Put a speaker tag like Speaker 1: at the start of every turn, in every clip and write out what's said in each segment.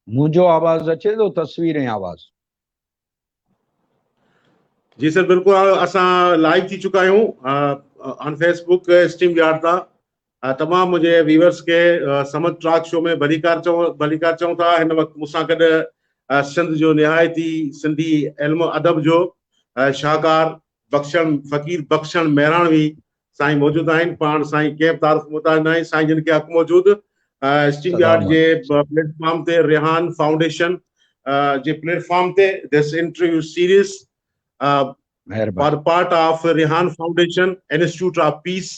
Speaker 1: منهنجو آواز اچي ٿو تصوير ۽ آواز؟
Speaker 2: جي سر بلڪل اسان لائيو ٿي چڪا آهيون آن فيس بڪ اسٽريم يارڊ تان تمام منهنجي ويورز کي سمد ٽاڪ شو ۾ ڀليڪار چئون ڀليڪار چئون ٿا هن وقت مون سان گڏ سنڌ جو نهايت ئي سنڌي علم ادب جو شاهڪار بخشڻ فقير بخشڻ مهراڻوي سائين موجود آهن پاڻ سائين ڪنهن به تعارف محتاج نه آهن سائين جن کي حق موجود اسٽريم يارڊ جي پليٽ فارم تي ريحان فائونڊيشن جي پليٽ فارم تي this interview series for part of Rehan foundation institute of peace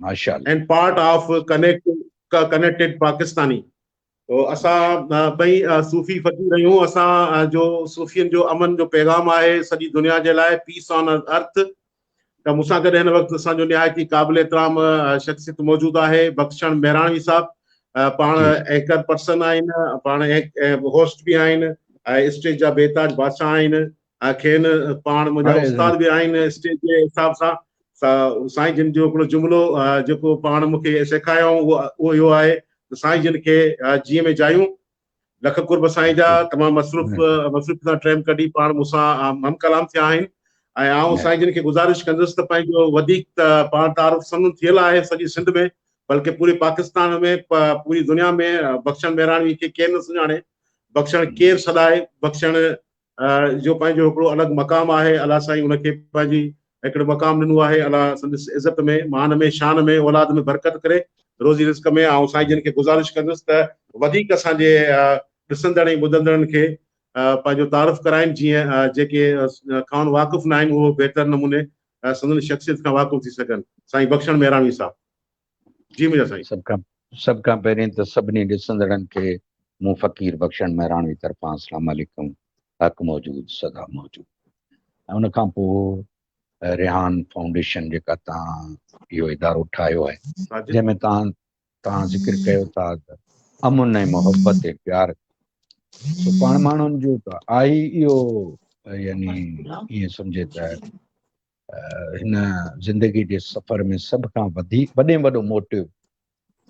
Speaker 1: ماشاءالله
Speaker 2: and part of connect connected Pakistani تو اسان ٻئي صوفي فقير آهيون اسان جو صوفين جو امن جو پيغام آهي سڄي دنيا جي لاء پيس آن ارٿ ته مون سان گڏ هن وقت اسان جو نهايت ئي قابل احترام شخصيت موجود آهي بخشڻ مهراڻوي صاحب پاڻ اينڪر پرسن آهن پاڻ هوسٽ به آهن ۽ اسٽيج جا بيتاج بادشاهه آهن کين پاڻ منهنجا استاد به آهن اسٽيج جي حساب سان سائين جن جو هڪڙو جملو جيڪو پاڻ مون کي سيکاريائون اهو اهو آهي ته سائين جن کي جيء ۾ جايون. لک قرب سائين جا تمام مصروف مصروف سان ٽيم ڪڍي پاڻ مون سان هم ڪلام ٿيا آهن ۽ آئون سائين جن کي گذارش ڪندس ته پنهنجو وڌيڪ پاڻ تعارف سندن ٿيل آهي سڄي سنڌ ۾ بلڪه پوري پاڪستان ۾ پوري دنيا ۾ بخشڻ مهراڻوي کي ڪير نه سڃاڻي بخشڻ ڪير سڏائي بخشڻ جو پنهنجو هڪڙو الڳ مقام آهي الله سائين ان کي پنهنجي هڪڙو مقام ڏنو آهي الله سندس عزت ۾ مان ۾ شان ۾ اولاد ۾ برڪت ڪري روزي رزق ۾ آئون سائين جن کي گذارش ڪندس ته وڌيڪ اسان جي ڏسندڙ ۽ ٻڌندڙن کي پنهنجو تعارف ڪرائين جيئن جيڪي کانئن واقف نه آهن اهو بهتر نموني سندن شخصيت کان واقف ٿي سگهن سائين بخشڻ مهراڻوي صاحب جي منهنجا سائين.
Speaker 1: سڀ کان سڀ کان پهرين ته سڀني ڏسندڙن کي مون فقير بخشڻ مهراڻوي طرفان اسلام عليڪم حق موجود سدا موجود ۽ ان کان پوء ريحان فائونڊيشن جيڪا تان اهو ادارو ٺاهيو آهي جنهن ۾ تان تان ذڪر ڪيو ٿا ته امن ۽ محبت ۽ پيار سو پاڻ ماڻهن جو ته آهي اهو يعني ائين سمجهي ته هن زندگي جي سفر ۾ سڀ کان وڌيڪ وڏي ۾ وڏو موٽيو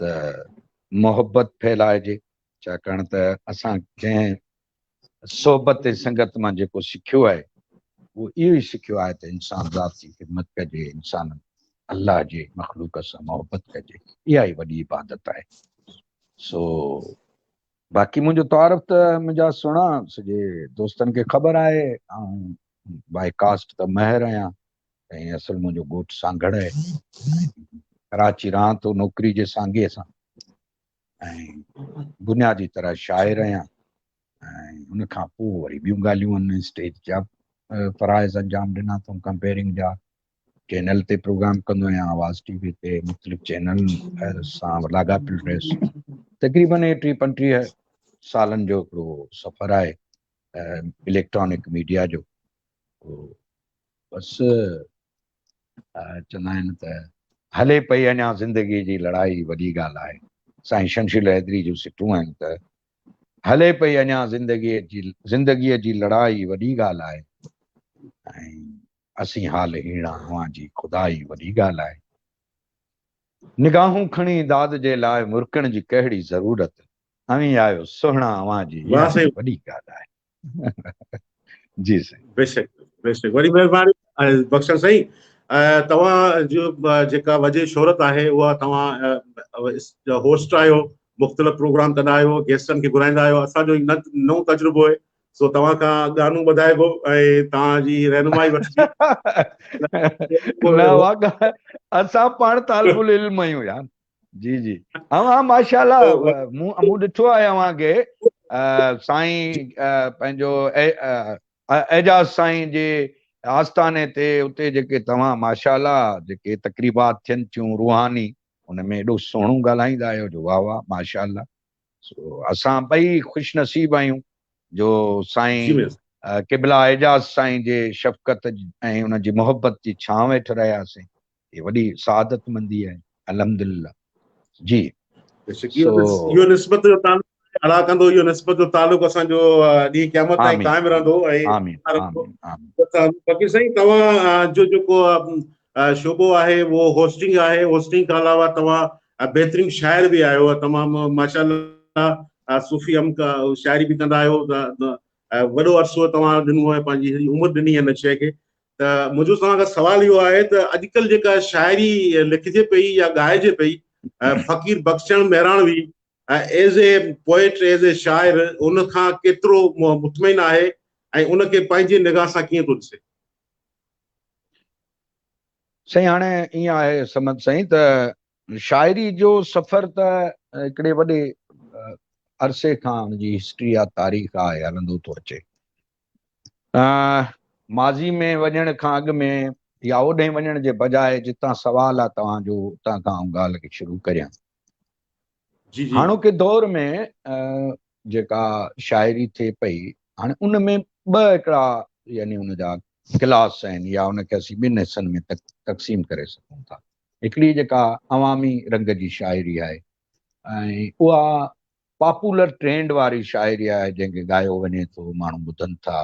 Speaker 1: ته محبت ڦهلائجي ڇاڪاڻ ته اسان جنهن صحبت ۽ سنگت مان جيڪو سکيو آهي اهو اهو ئي سکيو آهي ته انسان ذات جي خدمت ڪجي انسان الله جي مخلوق سان محبت ڪجي اها ئي وڏي عبادت آهي سو باقي منهنجو تعارف ته منهنجا سهڻا سڄي دوستن کي خبر آهي آئون باء ڪاسٽ ته مهر آهيان ۽ اصل منهنجو ڳوٺ سانگهڙ آهي ڪراچي رهان ٿو نوڪري جي سانگي سان ۽ بنيادي طرح شاعر آهيان ۽ ان کان پوء وري ٻيون ڳالهيون آهن اسٽيج جا فرائض انجام ڏنا اٿم ڪمپيئرنگ جا چينل تي پروگرام ڪندو آهيان آواز ٽي وي تي مختلف چينل سان لاڳاپيل رهيس تقريبن ٽيهه پنٽيهه سالن جو هڪڙو سفر آهي اليڪٽرانڪ ميڊيا جو بس چوندا آهن ته هلي پئي اڃا زندگي جي لڙائي وڏي ڳالهه آهي سائين شمشير حيدري جون سٽون آهن ته هلي پئي اڃا زندگي جي زندگي جي لڙائي وڏي ڳالهه آهي ۽ اسين حال هيڻا اوهان جي خدائي وڏي ڳالهه آهي نگاهون کڻي داد جي لاء مرڪڻ جي ڪهڙي ضرورت اوهين آهيو سهڻا اوهان جي
Speaker 2: واهه
Speaker 1: اها
Speaker 2: سائين
Speaker 1: وڏي ڳالهه آهي جي سائين.
Speaker 2: بيشڪ بيشڪ وڏي مهرباني بخشڻ سائين توهان جو جيڪا وجه شهرت آهي اها توهان هوسٽ آهيو مختلف پروگرام ڪندا آهيو گيسٽن کي گهرائيندا آهيو اسان جو نئون تجربو آهي سو توهان کان گانو ٻڌائبو ۽ توهان جي رهنمائي وٺبي
Speaker 1: نه واقعا اسان پاڻ طالب العلم آهيون يار جي جي اوهان ماشاءالله مون مون ڏٺو آهي اوهان کي سائين پنهنجو اعجاز سائين جي آستاني تي اتي جيڪي توهان ماشاءالله جيڪي تقريبات ٿين ٿيون روحاني ان ۾ ايڏو سهڻو ڳالهائيندا آهيو جو واهه واهه ماشاءالله سو اسان ٻئي خوش نصيب آهيون جو سائين قبلا اعجاز سائين جي شفقت ۽ ان جي محبت جي ڇانو هيٺ رهياسين هي وڏي سعادت مندي آهي الحمدلله جي
Speaker 2: سو اهو نسبت جو تعلق الله ڪندو اهو نسبت جو تعلق اسان جو ڏينهن قيامت تائين قائم رهندو ۽
Speaker 1: آمين آمين آمين
Speaker 2: فقير سائين توهان جو جيڪو شعبو آهي اهو هوسٽنگ آهي هوسٽنگ کان علاوه توهان بهترين شاعر به آهيو تمام ماشاءالله. صوفي هم شاعري به ڪندا آهيو وڏو عرصو توهان ڏنو آهي پنهنجي سڄي عمر ڏني هن شيء کي ته منهنجو توهان کان سوال اهو آهي ته اڄڪلهه جيڪا شاعري لکجي پئي يا ڳائجي پئي Faqir Bakhshan Mehranvi as a poet as a شاعر ان کان ڪيترو مطمئن آهي ۽ ان کي پنهنجي نگاهه سان ڪيئن ٿو ڏسي؟
Speaker 1: سائين هاڻي ائين آهي صمد سائين ته شاعري جو سفر ته هڪڙي وڏي عرصي کان ان جي هسٽري آ تاريخ آهي هلندو ٿو اچي. ماضي ۾ وڃڻ کان اڳ ۾ يا اوڏهين وڃڻ جي بجاء جتان سوال آ توهان جو اتان کان آئون ڳالهه کي شروع ڪريان.
Speaker 2: جي جي.
Speaker 1: هاڻوڪي دور ۾ جيڪا شاعري ٿئي پئي هاڻي ان ۾ ٻه هڪڙا يعني ان جا ڪلاس آهن يا ان کي اسين ٻن حصن ۾ تقسيم ڪري سگهون ٿا. هڪڙي جيڪا عوامي رنگ جي شاعري آهي ۽ اها پاپولر ٽرينڊ واري شاعري آهي جنهن کي ڳايو وڃي ٿو ماڻهو ٻڌن ٿا.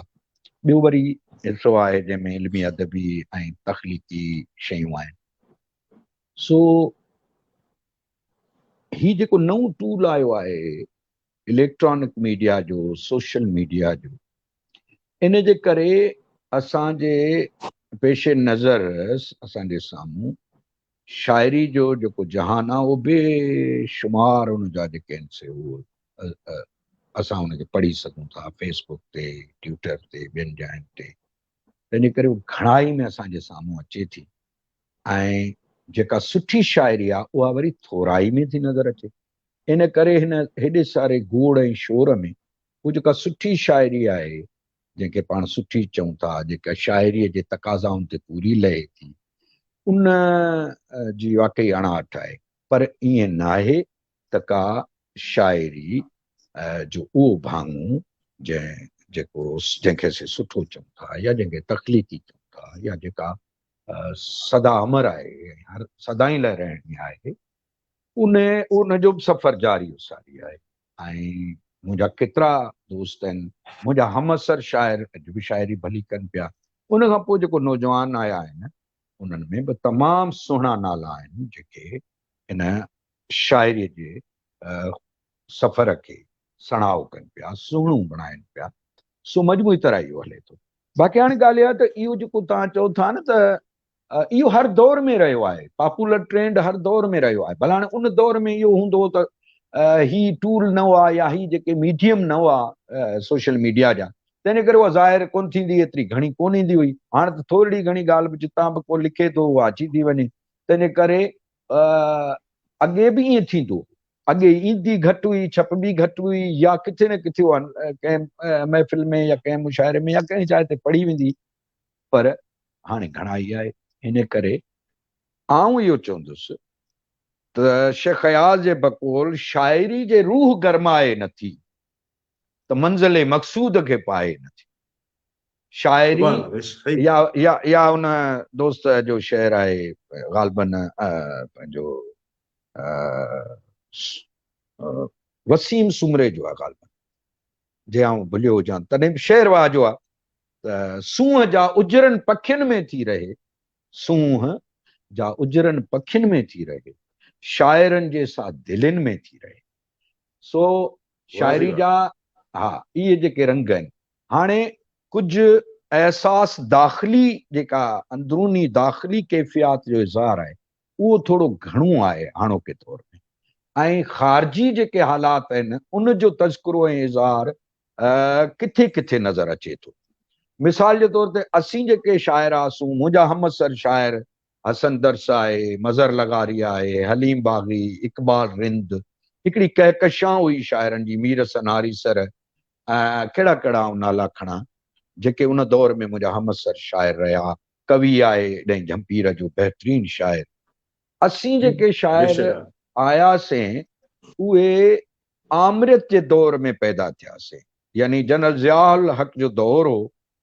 Speaker 1: ٻيو وري حصو آهي جنهن ۾ علمي ادبي ۽ تخليقي شيون آهن. سو هي جيڪو نئون ٽول آيو آهي اليڪٽرانڪ ميڊيا جو سوشل ميڊيا جو ان جي ڪري اسان جي پيش نظر اسان جي سامهون شاعري جو جيڪو جهان آهي اهو بي شمار ان جا جيڪي آهن سي اهو اسان ان کي پڙهي سگهون ٿا فيس بڪ تي ٽوئٽر تي ٻين جاين تي تنهن جي ڪري گهڻائي ۾ اسان جي سامهون اچي ٿي ۽ جيڪا سٺي شاعري آهي اها وري ٿورائي ۾ ٿي نظر اچي. ان ڪري هن هيڏي ساري گوڙ ۽ شور ۾ هو جيڪا سٺي شاعري آهي، جنهن کي پاڻ سٺي چئون ٿا، جيڪا شاعريء جي تقاضائن تي پوري لهي ٿي، ان جي واقعي اڻاٺ آهي. پر ائين ناهي ته ڪا شاعري جو اهو ڀاڱو جنهن جيڪو جنهن کي اسين سٺو چئون ٿا يا جنهن کي تخليقي چئون ٿا يا جيڪا سدا امر آهي ۽ هر سدائين لاء رهڻي آهي، ان ان جو به سفر جاري و ساري آهي ۽ منهنجا ڪيترا دوست آهن، منهنجا همعصر شاعر اڄ به شاعري ڀلي ڪن پيا. ان کان پوء جيڪو نوجوان آيا آهن، انهن ۾ به تمام سهڻا نالا آهن، جيڪي ان شاعريء جي سفر کي سڻائو ڪن پيا، سهڻو بڻائن پيا. سو مجموعي طرح اهو هلي ٿو. باقي هاڻي ڳالهه اها ته اهو جيڪو توهان چئو ٿا نه ته اهو هر دور ۾ رهيو آهي، پاپولر ٽرينڊ هر دور ۾ رهيو آهي. ڀلا هاڻي ان دور ۾ اهو هوندو هو ته هي ٽول نه هئا يا هي جيڪي ميڊيم نه هئا سوشل ميڊيا جا، تنهن جي ڪري اها ظاهر ڪونه ٿيندي، ايتري گهڻي ڪونه ايندي هئي. هاڻ ته ٿورڙي گهڻي ڳالهه به جتان به ڪو لکي ٿو اها اچي ٿي وڃي. تنهن جي ڪري اڳي به ائين ٿيندو هو. اڳي ايندي گهٽ هئي، ڇپبي گهٽ هئي يا ڪٿي نه ڪٿي اها ڪنهن محفل ۾ يا ڪنهن مشاعري ۾ يا ڪنهن جاء تي پڙهي ويندي هئي، پر هاڻي گهڻائي آهي. ان ڪري آئون اهو چوندس ته شيخ اياز جي بقول شاعري جي روح گرمائي نه ٿي ته منزل مقصود کي پائي نه ٿي. شاعري يا يا يا ان دوست جو شعر آهي غالباً پنهنجو وسيم سومري جو آهي غالباً جي آئون ڀليو هجان تڏهن به شعر واهه جو آهي ته سونهن جا اجرن پکين ۾ ٿي رهي سونهن جا اجرن پکين ۾ ٿي رهي شاعرن جي سا دلين ۾ ٿي رهي سو شاعري جا ها اهي جيڪي رنگ آهن هاڻي ڪجهه احساس داخلي جيڪا اندروني داخلي ڪيفيات جو اظهار آهي اهو ٿورو گهڻو آهي هاڻوڪي دور ۾ ۽ خارجي جيڪي حالات آهن ان جو تذڪرو ۽ اظهار ڪٿي ڪٿي نظر اچي ٿو. مثال جي طور تي اسين جيڪي شاعر آسون، منهنجا همعصر شاعر حسن درس آهي، مظهر لغاري آهي، حليم باغي، اقبال رند، هڪڙي ڪهڪشان هئي شاعرن جي مير حسن آريسر ۽ ڪهڙا ڪهڙا آئون نالا کڻان جيڪي ان دور ۾ منهنجا همعصر شاعر رهيا. ڪوي آهي ڏهين جهمپير جو بهترين شاعر. اسين جيڪي شاعر آياسين اهي آمريت جي دور ۾ پيدا ٿياسين يعني جنرل ضياء الحق جو دور هو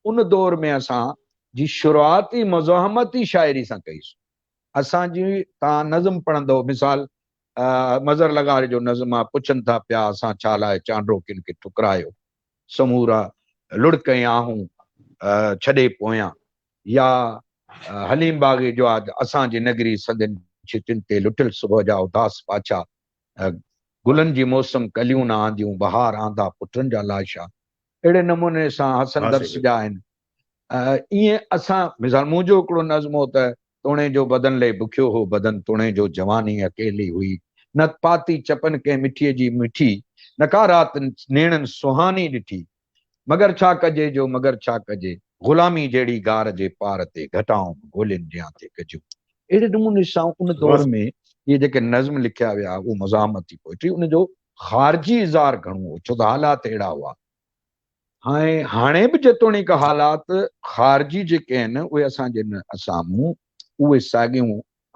Speaker 1: ان دور ۾ اسان جي شروعات ئي مزاحمتي شاعري سان ڪئي سون. اسان جي توهان نظم پڙهندؤ مثال مظهر لغاري جو نظم آ پڇن ٿا پيا اسان ڇا لاء چانڊوڪين کي ٺڪرايو سمورا لڙڪ ۽ آهون ڇڏي پويان يا حليم باغي جو آ اسان جي نگري سندين ڇتين تي لٽيل صبح جا اداس پاڇا گلن جي موسم ڪليون نه آنديون، بهار آندا پٽن جا لاشا. اهڙي نموني سان حسن درس جا آهن. ائين اسان مثال منهنجو هڪڙو نظم هو ته توڻي جو بدن لئي بکيو هو بدن توڻي جو جواني اڪيلي هئي نه پاتي چپن ڪنهن مٺيء جي مٺي نه ڪا رات نيڻن سهاني ڏٺي مگر ڇا ڪجي جو مگر ڇا ڪجي غلامي جهڙي غار جي پار تي گهٽائون به گولين جيان ٿي گجيون. اهڙي نموني سان ان دور ۾ اهي جيڪي نظم لکيا ويا اهو مزاحمتي پوئٽري ان جو خارجي اظهار گهڻو هو ڇو ته حالات اهڙا هئا. ۽ هاڻي به جيتوڻيڪ حالات خارجي جيڪي آهن اهي اسان جي سامهون اهي ساڳيون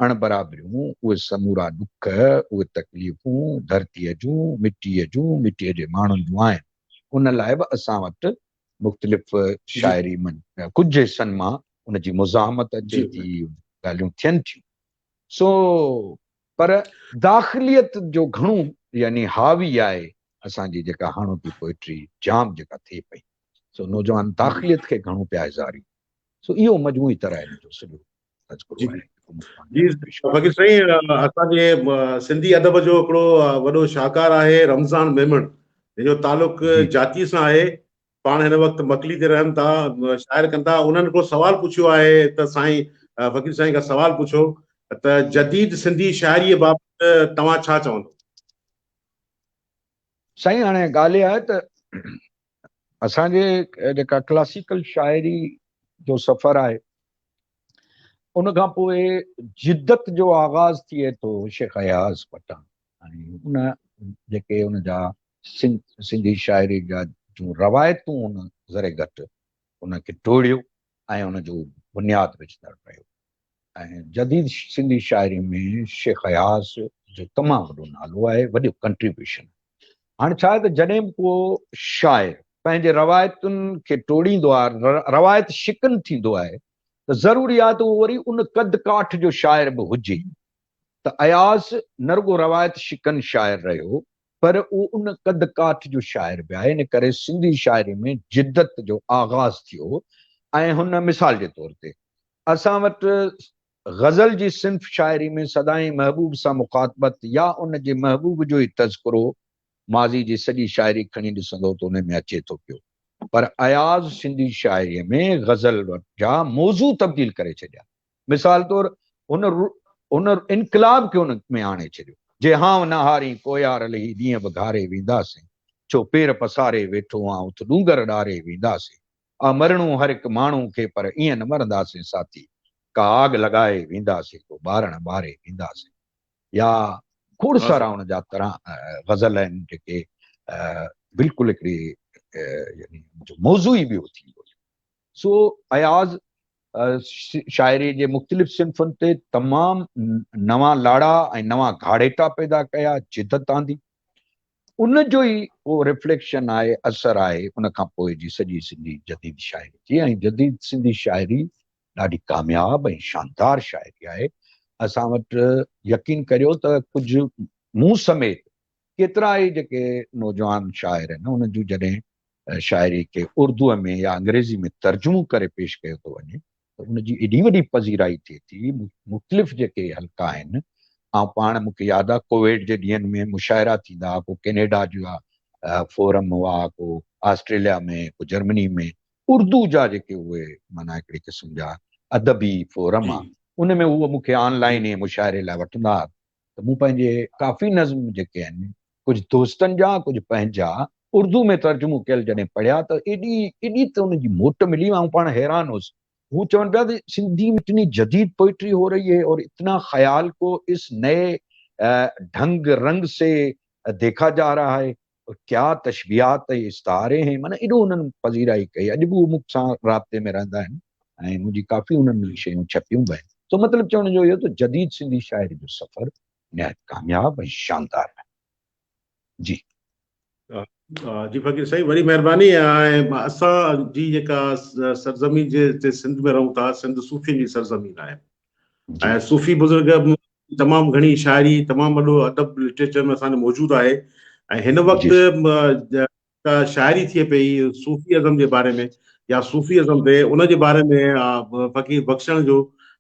Speaker 1: اڻبرابريون، اهي سمورا ڏک، اهي تڪليفون ڌرتيء جون، مٽيء جون، مٽيء جي ماڻهن جون آهن. ان لاء به اسان وٽ مختلف شاعري ڪجهه حصن مان ان جي مزاحمت اچي ٿي، ڳالهيون ٿين ٿيون. سو پر داخليت جو گهڻو يعني حاوي آهي اسان جي جيڪا هاڻوڪي پوئٽري جام جيڪا ٿئي پئي سو نوجوان داخليت کي گهڻو پيا اظهارين سو اهو مجموعي طرح ان جو سڄو تذڪرو آهي.
Speaker 2: جي فقير سائين اسان جي سنڌي ادب جو هڪڙو وڏو شاهڪار آهي رمضان ميمڻ جنهن جو تعلق جاتي سان آهي پاڻ هن وقت مڪلي تي رهن ٿا شاعر ڪن ٿا انهن هڪڙو سوال پڇيو آهي ته سائين فقير سائين کان سوال پڇو ته جديد سنڌي شاعري بابت توهان ڇا چوندو؟
Speaker 1: سائين هاڻي ڳالهه اها آهي ته اسان جي جيڪا ڪلاسيڪل شاعري جو سفر آهي ان کان پوء جدت جو آغاز ٿئي ٿو شيخ اياز وٽان ۽ ان جيڪي ان جا سنڌي شاعري جا جون روايتون ان ذري گهٽ ان کي ٽوڙيو ۽ ان جو بنياد وجهندڙ رهيو ۽ جديد سنڌي شاعري ۾ شيخ اياز جو تمام وڏو نالو آهي وڏو ڪنٽريبيوشن هاڻي ڇا آهي ته جڏهن به ڪو شاعر پنهنجي روايتن کي ٽوڙيندو آهي، روايت شڪن ٿيندو آهي ته ضروري آهي ته اهو وري ان قد ڪاٺ جو شاعر به هجي ته اياز نه رڳو روايت شڪن شاعر رهيو پر اهو ان قد ڪاٺ جو شاعر به آهي ان ڪري سنڌي شاعري ۾ جدت جو آغاز ٿيو ۽ هن مثال جي طور تي اسان وٽ غزل جي صنف شاعري ۾ سدائين محبوب سان مخاطبت يا ان جي محبوب جو ئي تذڪرو ماضي جي سڄي شاعري کڻي ڏسندو ته ان ۾ اچي ٿو پيو پر اياز سنڌي شاعري ۾ غزل جا موضوع تبديل ڪري ڇڏيا. مثال طور هن هن انقلاب کي ان ۾ آڻي ڇڏيو. جي هانء نه هارين ڪوهيار لهي ڏينهن به گهاري وينداسين، ڇو پير پساري ويٺو آن اٿ ڏونگر ڏاري وينداسين. آ مرڻو هر هڪ ماڻهو کي پر ائين نه مرنداسين ساٿي، ڪا آڳ لڳائي وينداسين ڪو ٻارڻ ٻاري وينداسين. يا کوڙ سارا ان جا طرح غزل آهن جيڪي بلڪل هڪڙي يعني جو موضوع ئي ٻيو ٿي ويو. سو اياز شاعري جي مختلف صنفن تي تمام نوان لاڙا ۽ نوان گهاڙيٽا پيدا ڪيا، جدت آندي. ان جو ئي ڪو رفليڪشن آهي، اثر آهي ان کان پوء جي سڄي سنڌي جديد شاعري جي ۽ جديد سنڌي شاعري ڏاڍي ڪامياب ۽ شاندار شاعري آهي. اسان وٽ يقين ڪريو ته ڪجهه مون سميت ڪيترا ئي جيڪي نوجوان شاعر آهن انهن جون جڏهن شاعري کي اردوء ۾ يا انگريزي ۾ ترجمو ڪري پيش ڪيو ٿو وڃي ته ان جي ايڏي وڏي پذيرائي ٿئي ٿي، مختلف جيڪي حلقا آهن، آئون پاڻ مون کي ياد آهي ڪوويڊ جي ڏينهن ۾ مشاعرا ٿيندا هئا، ڪو ڪينيڊا جا فورم هئا، ڪو آسٽريليا ۾، ڪو جرمني ۾، اردو جا جيڪي اهي معنيٰ هڪڙي قسم جا ادبي فورم آ، ان ۾ هو مون کي آن لائين ائين مشاعري لاء وٺندا هئا ته مون پنهنجي ڪافي نظم جيڪي آهن ڪجهه دوستن جا ڪجهه پنهنجا اردو ۾ ترجمو ڪيل جڏهن پڙهيا ته ايڏي ايڏي ته ان جي موٽ ملي آئون پاڻ حيران هوس. هو چون پيا ته سنڌي ۾ اتني جديد پوئٽري هو رهي هي اور اتنا خيال ڪو اس نئي ڍنگ رنگ سي ديکا جا رها هي اور ڪيا تشبيهات ۽ استعاري هين معنيٰ ايڏو انهن پذيرائي ڪئي اڄ به هو مون سان رابطي ۾ رهندا آهن ۽ منهنجي ڪافي انهن ۾ شيون ڇپيون به آهن سو مطلب چوڻ جو اهو ته جديد سنڌي شاعري جو سفر نهايت ڪامياب ۽ شاندار آهي جي.
Speaker 2: جي فقير سائين وڏي مهرباني ۽ اسان جي جيڪا سرزمين جي تي سنڌ ۾ رهون ٿا سنڌ صوفين جي سرزمين آهي ۽ صوفي بزرگ تمام گهڻي شاعري تمام وڏو ادب لٽريچر ۾ اسان جو موجود آهي ۽ هن وقت شاعري ٿئي پئي صوفي ازم جي باري ۾ يا صوفي ازم تي ان جي باري ۾ فقير بخشڻ جو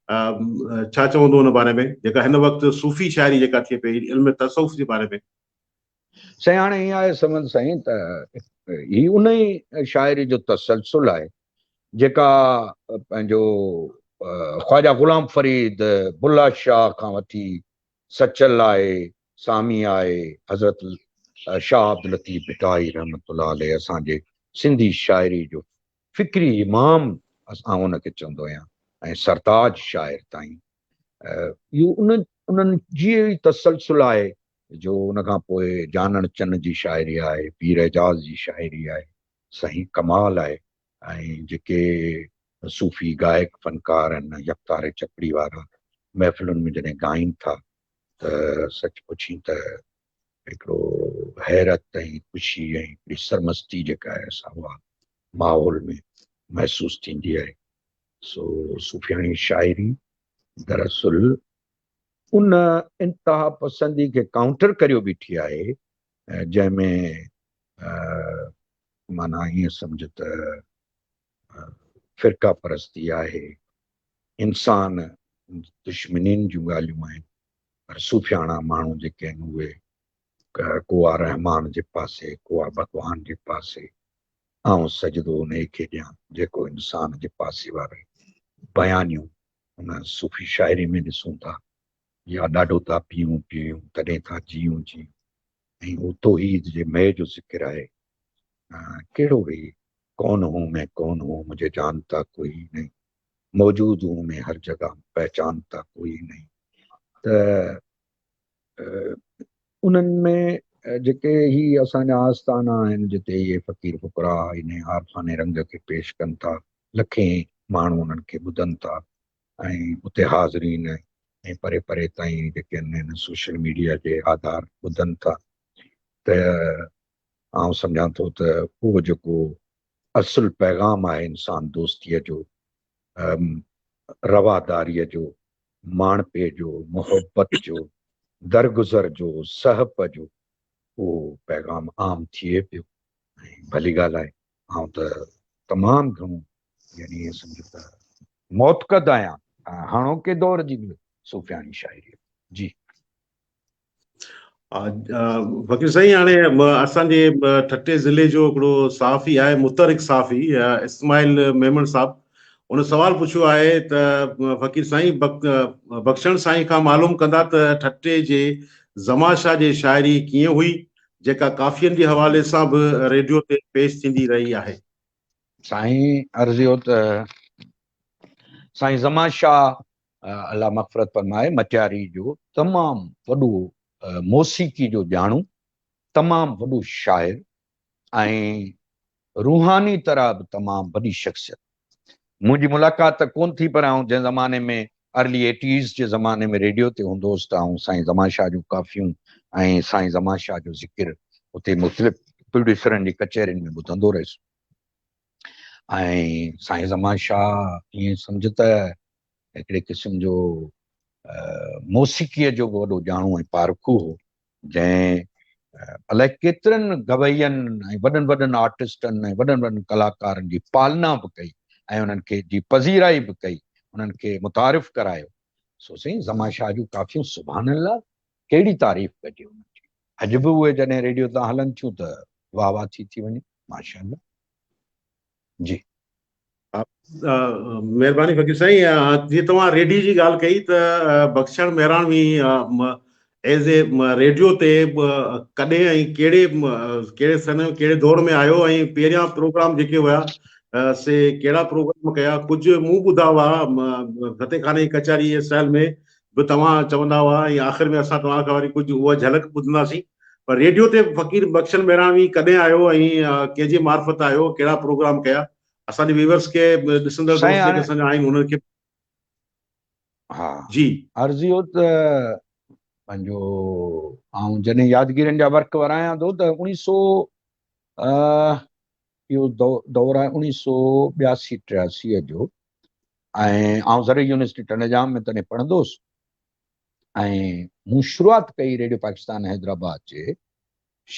Speaker 2: ڇا چوندو ان باري ۾ جيڪا هن وقت صوفي شاعري جيڪا ٿئي پئي علم تصوف جي باري ۾.
Speaker 1: سائين هاڻي ائين آهي سمند سائين ته هي ان ئي شاعري جو تسلسل آهي جيڪا پنهنجو خواجه غلام فريد بلا شاهه کان وٺي سچل آهي سامي آهي حضرت شاهه عبداللطيف ڀٽائي رحمت الله عليه اسان جي سنڌي شاعري جو فڪري امام آئون ان کي چوندو آهيان ۽ سرتاج شاعر تائين اهو ان انهن جي ئي تسلسل آهي جو ان کان پوء جانڻ چن جي شاعري آهي، پير اعجاز جي شاعري آهي، سائين ڪمال آهي ۽ جيڪي صوفي گائڪ فنڪار آهن يڪتاري چپڙي وارا محفلن ۾ جڏهن ڳائين ٿا ته سچ پڇين ته هڪڙو حيرت ۽ خوشي ۽ هڪڙي سرمستي جيڪا آهي سا اها ماحول ۾ محسوس ٿيندي آهي. سو صوفياڻي شاعري دراصل ان انتها پسندي کي ڪائونٽر ڪريو بيٺي آهي جنهن ۾ معنيٰ ائين سمجهه ته فرقه پرستي آهي، انسان دشمنين جون ڳالهيون آهن پر صوفياڻا ماڻهو جيڪي آهن اهي ڪو آ رحمان جي پاسي ڪو آ ڀڳوان جي پاسي، آئون سجدو انهي کي ڏيان جيڪو انسان جي پاسي واري بيانيون ان صوفي شاعري ۾ ڏسون ٿا يا ڏاڍو ٿا پيئون پيئون تڏهن ٿا جيئون جيئون ۽ اهو توحيد جي مئي جو ذڪر آهي. ڪهڙو هي ڪون هون مين ڪون هون مجھي جانتا ڪوئي نهين موجود هون مين هر جگه پهچانتا ڪوئي نهين ته انهن ۾ جيڪي هي اسان جا آستانا آهن جتي اهي فقير فقراء انهي عارفاني رنگ کي پيش ڪن ٿا لکين ماڻهو انهن کي ٻڌن ٿا ۽ اتي حاضرين ۽ پري پري تائين جيڪي آهن هن سوشل ميڊيا جي آڌار ٻڌن ٿا ته آئون سمجهان ٿو ته اهو جيڪو اصل پيغام آهي انسان دوستيء جو رواداريء جو ماڻهپي جو، محبت جو، درگذر جو، سهپ جو اهو پيغام عام ٿئي پيو ۽ ڀلي ڳالهه آهي. آئون ته تمام گهڻو يعني ائين سمجهو ته معتقد آهيان هاڻوڪي دور جي به صوفياڻي شاعريء جي.
Speaker 2: فقير سائين هاڻي اسان جي ٺٽي ضلعي جو هڪڙو صحافي آهي متحرڪ صحافي اسماعيل ميمڻ صاحب ان سوال پڇيو آهي ته فقير سائين بخشڻ سائين کان معلوم ڪندا ته ٺٽي جي زمان شاهه جي شاعري ڪيئن هئي جيڪا ڪافين جي حوالي سان به ريڊيو تي پيش ٿيندي رهي آهي.
Speaker 1: سائين عرض اهو ته سائين زمان شاهه الله مغفرت فرمائي مٽياري جو تمام وڏو موسيقي جو ڄاڻو، تمام وڏو شاعر ۽ روحاني طرح به تمام وڏي شخصيت. منهنجي ملاقات ته ڪونه ٿي پر آئون جنهن زماني ۾ ارلي ايٽيز جي زماني ۾ ريڊيو تي هوندو هوس ته آئون سائين زمان شاهه جون ڪافيون ۽ سائين زمان شاهه جو ذڪر اتي مختلف پروڊيوسرن جي ڪچهرين ۾ ٻڌندو رهيس ۽ سائين زمان شاهه ائين سمجهه ته هڪڙي قسم جو موسيقيء جو به وڏو ڄاڻو ۽ پارکو هو، جنهن الائي ڪيترن گوين ۽ وڏن وڏن آرٽسٽن ۽ وڏن وڏن ڪلاڪارن جي پالنا به ڪئي ۽ انهن کي جي پذيرائي به ڪئي، انهن کي متعارف ڪرايو. سو سائين زمان شاهه جون ڪافيون سبحان الله ڪهڙي تعريف ڪجي انهن جي. اڄ به اهي جڏهن ريڊيو تان هلن ٿيون ته واهه واهه ٿي ٿي وڃي. ماشاء الله. جي.
Speaker 2: مهرباني فقير سائين جي توهان ريڊيو جي ڳالهه ڪئي ته بخشڻ مهراڻوي ايز اي ريڊيو تي ڪڏهن ۽ ڪهڙي ڪهڙي سن ڪهڙي دور ۾ آيو ۽ پهريان پروگرام جيڪي هيا سي ڪهڙا پروگرام ڪيا ڪجهه مون ٻڌا هئا فتح خاني جي ڪچهري جي اسٽائل ۾ به توهان چوندا هئا ۽ آخر ۾ اسان توهان کان وري ڪجهه اها جهلڪ ٻڌنداسين پر ريڊيو تي فقير بخشل مهراڻوي ڪڏهن آيو ۽ ڪنهن جي معرفت آيو ڪهڙا پروگرام ڪيا اسان جي ويورس کي ڏسندڙ دوست جيڪي اسان جا آهن انهن کي
Speaker 1: ها جي عرض اهو ته پنهنجو آئون جڏهن يادگيرين جا ورق ورايان ٿو ته اوڻيهه سو اهو دور آهي اوڻيهه سو ٻياسي ٽياسي جو ۽ آئون زرعي يونيورسٽي ٽنڊوڄام ۾ تڏهن پڙهندو هوس ۽ مون شروعات ڪئي ريڊيو پاڪستان حيدرآباد جي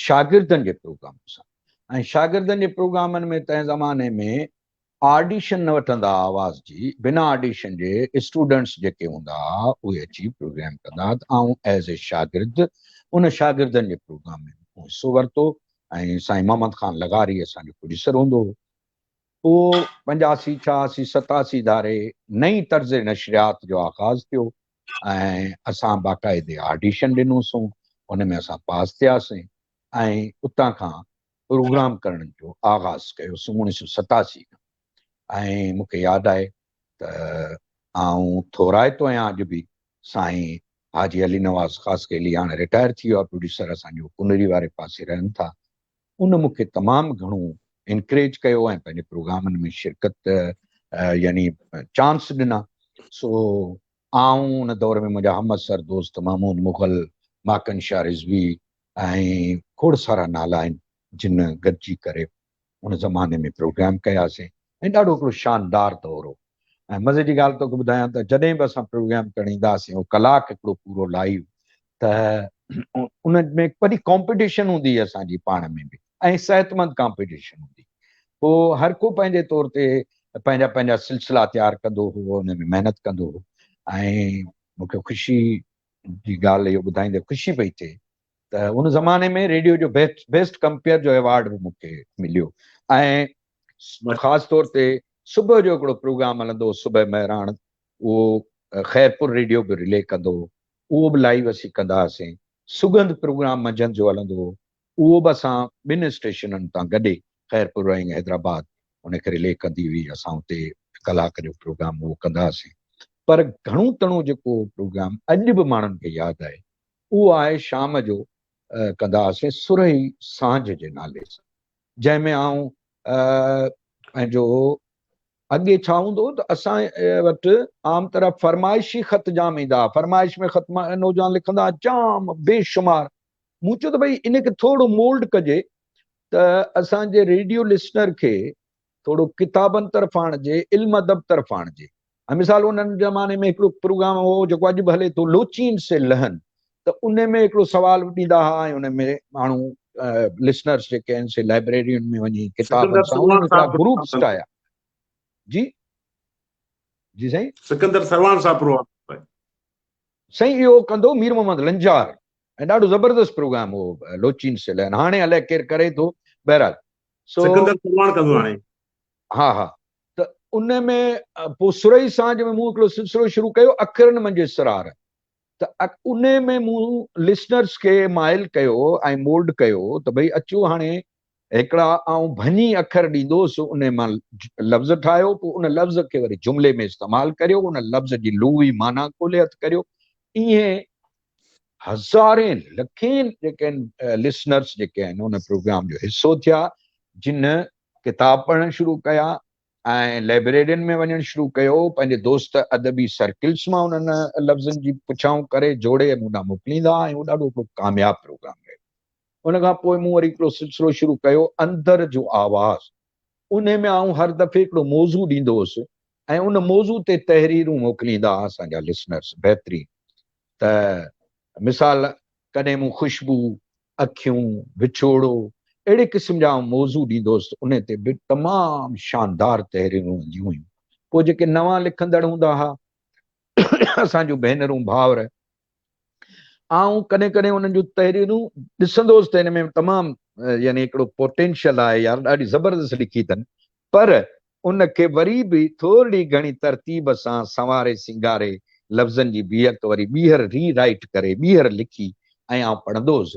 Speaker 1: شاگردن جي پروگرام سان ۽ شاگردن جي پروگرامن ۾ تنهن زماني ۾ آڊيشن نه وٺندا آواز جي بنا آڊيشن جي اسٽوڊنٽس جيڪي هوندا هئا اهي اچي پروگرام ڪندا ته آئون ايز اي شاگرد ان شاگردن جي پروگرام ۾ مون حصو ورتو ۽ سائين محمد خان لغاري اسان جو پروڊيوسر هوندو هو. پوء 85، 86، 87 ڌاري نئين طرز نشريات جو آغاز ٿيو ۽ اسان باقاعدي آڊيشن ڏنوسون، ان ۾ اسان پاس ٿياسين ۽ اتان کان پروگرام ڪرڻ جو آغاز ڪيوسون 1987 کان ۽ مون کي ياد آهي ته آئون ٿورائتو آهيان اڄ به سائين حاجي علي نواز خاصخيلي هاڻي رٽائر ٿي ويو آهي پروڊيوسر اسان جو ڪنري واري پاسي رهن ٿا ان مون کي تمام گهڻو انڪريج ڪيو ۽ پنهنجي پروگرامن ۾ شرڪت يعني چانس ڏنا سو آئون ان دور ۾ منهنجا همعصر دوست محمود مغل، ماڪن شاهه رضوي ۽ کوڙ سارا نالا آهن جن گڏجي ڪري ان زماني ۾ پروگرام ڪياسين ۽ ڏاڍو هڪڙو شاندار دور هو ۽ مزي جي ڳالهه توکي ٻڌايان ته جڏهن به اسان پروگرام ڪرڻ ايندا هئاسين اهو ڪلاڪ هڪڙو پورو لائيو ته ان ۾ وڏي ڪامپيٽيشن هوندي هئي اسان جي پاڻ ۾ به ۽ صحتمند ڪامپيٽيشن هوندي پوء هر ڪو پنهنجي طور تي پنهنجا پنهنجا سلسلا تيار ڪندو هو ان ۾ محنت ڪندو هو ۽ مون کي خوشي جي ڳالهه اهو ٻڌائيندي خوشي پئي ٿئي ته ان زماني ۾ ريڊيو جو بيسٽ بيسٽ ڪمپيئر جو ايوارڊ به مون کي مليو ۽ خاص طور تي صبح جو هڪڙو پروگرام هلندو هو صبح مهراڻ اهو خيرپور ريڊيو به رلي ڪندو هو اهو به لائيو اسين ڪندا هئاسين سڳنڌ پروگرام منجهند جو هلندو هو اهو به اسان ٻن اسٽيشنن تان گڏي خيرپور ۽ حيدرآباد ان کي رلي ڪندي هئي اسان اتي ڪلاڪ جو پروگرام اهو ڪندا هئاسين پر گهڻو تڻو جيڪو پروگرام اڄ به ماڻهن کي ياد آهي اهو آهي شام جو ڪندا هئاسين سرهي سانجهه جي نالي سان جنهن ۾ آئون پنهنجو اڳي ڇا هوندو هو ته اسان وٽ عام طرح فرمائشي خط جام ايندا هئا فرمائش ۾ خط نوجوان لکندا هئا جام بي شمار مون چيو ته ڀئي ان کي ٿورو مولڊ ڪجي ته اسان جي ريڊيو لسنر کي ٿورو ڪتابن طرف آڻجي، علم ادب طرف آڻجي. ۽ مثال انهن زماني ۾ هڪڙو پروگرام هو جيڪو اڄ به هلي ٿو لوچين سي لهن ته ان ۾ هڪڙو سوال ڏيندا هئا ۽ ان ۾ ماڻهو لسنرس جيڪي آهن سي لائبريرين ۾ وڃي ڪتابن سان انهن هڪڙا گروپس ٺاهيا. جي جي سائين.
Speaker 2: سڪندر سرواڻ صاحب پروگرام
Speaker 1: سائين اهو ڪندو مير محمد لنجار ۽ ڏاڍو زبردست پروگرام هو لوچين سي لهن هاڻي الائي ڪير ڪري ٿو بهرحال
Speaker 2: سو سڪندر سرواڻ ڪندو هاڻي.
Speaker 1: ها ها ته ان ۾ پوء سرهي سانجهه ۾ مون هڪڙو سلسلو شروع ڪيو اکرن منجهه اسرار ته ان ۾ مون لسنرس کي مائل ڪيو ۽ مولڊ ڪيو ته ڀئي اچو هاڻي هڪڙا آئون ڀڃي اکر ڏيندوس ان مان لفظ ٺاهيو پوء ان لفظ کي وري جملي ۾ استعمال ڪريو ان لفظ جي لغوي معنيٰ ڳولي هٿ ڪريو ائين هزارين لکين جيڪي آهن لسنرس جيڪي آهن ان پروگرام جو حصو ٿيا جن ڪتاب پڙهڻ شروع ڪيا ۽ لائبريرين ۾ وڃڻ شروع ڪيو پنهنجي دوست ادبي سرڪلس مان انهن لفظن جي پڇائون ڪري جوڙي مون ڏانهن موڪليندا ۽ اهو ڏاڍو هڪڙو ڪامياب پروگرام رهيو ان کان پوء مون وري هڪڙو سلسلو شروع ڪيو اندر جو آواز ان ۾ آئون هر دفعي هڪڙو موضوع ڏيندو هوس ۽ ان موضوع تي تحريرون موڪليندا ها اسان جا لسنرس بهترين ته مثال ڪڏهن مون خوشبو، اکيون، وڇوڙو اهڙي قسم جا آئون موضوع ڏيندو هوس ته ان تي به تمام شاندار تحريرون اينديون هيون. پوء جيڪي نوان لکندڙ هوندا ها اسان جون ڀينرون ڀائر آئون ڪڏهن ڪڏهن انهن جون تحريرون ڏسندو هوس ته ان ۾ تمام يعني هڪڙو پوٽينشل آهي يار ڏاڍي زبردست لکي اٿن پر ان کي وري به ٿورڙي گهڻي ترتيب سان سنواري سينگاري، لفظن جي بيهڪ وري ٻيهر ري رائيٽ ڪري، ٻيهر لکي ۽ آئون پڙهندو هوس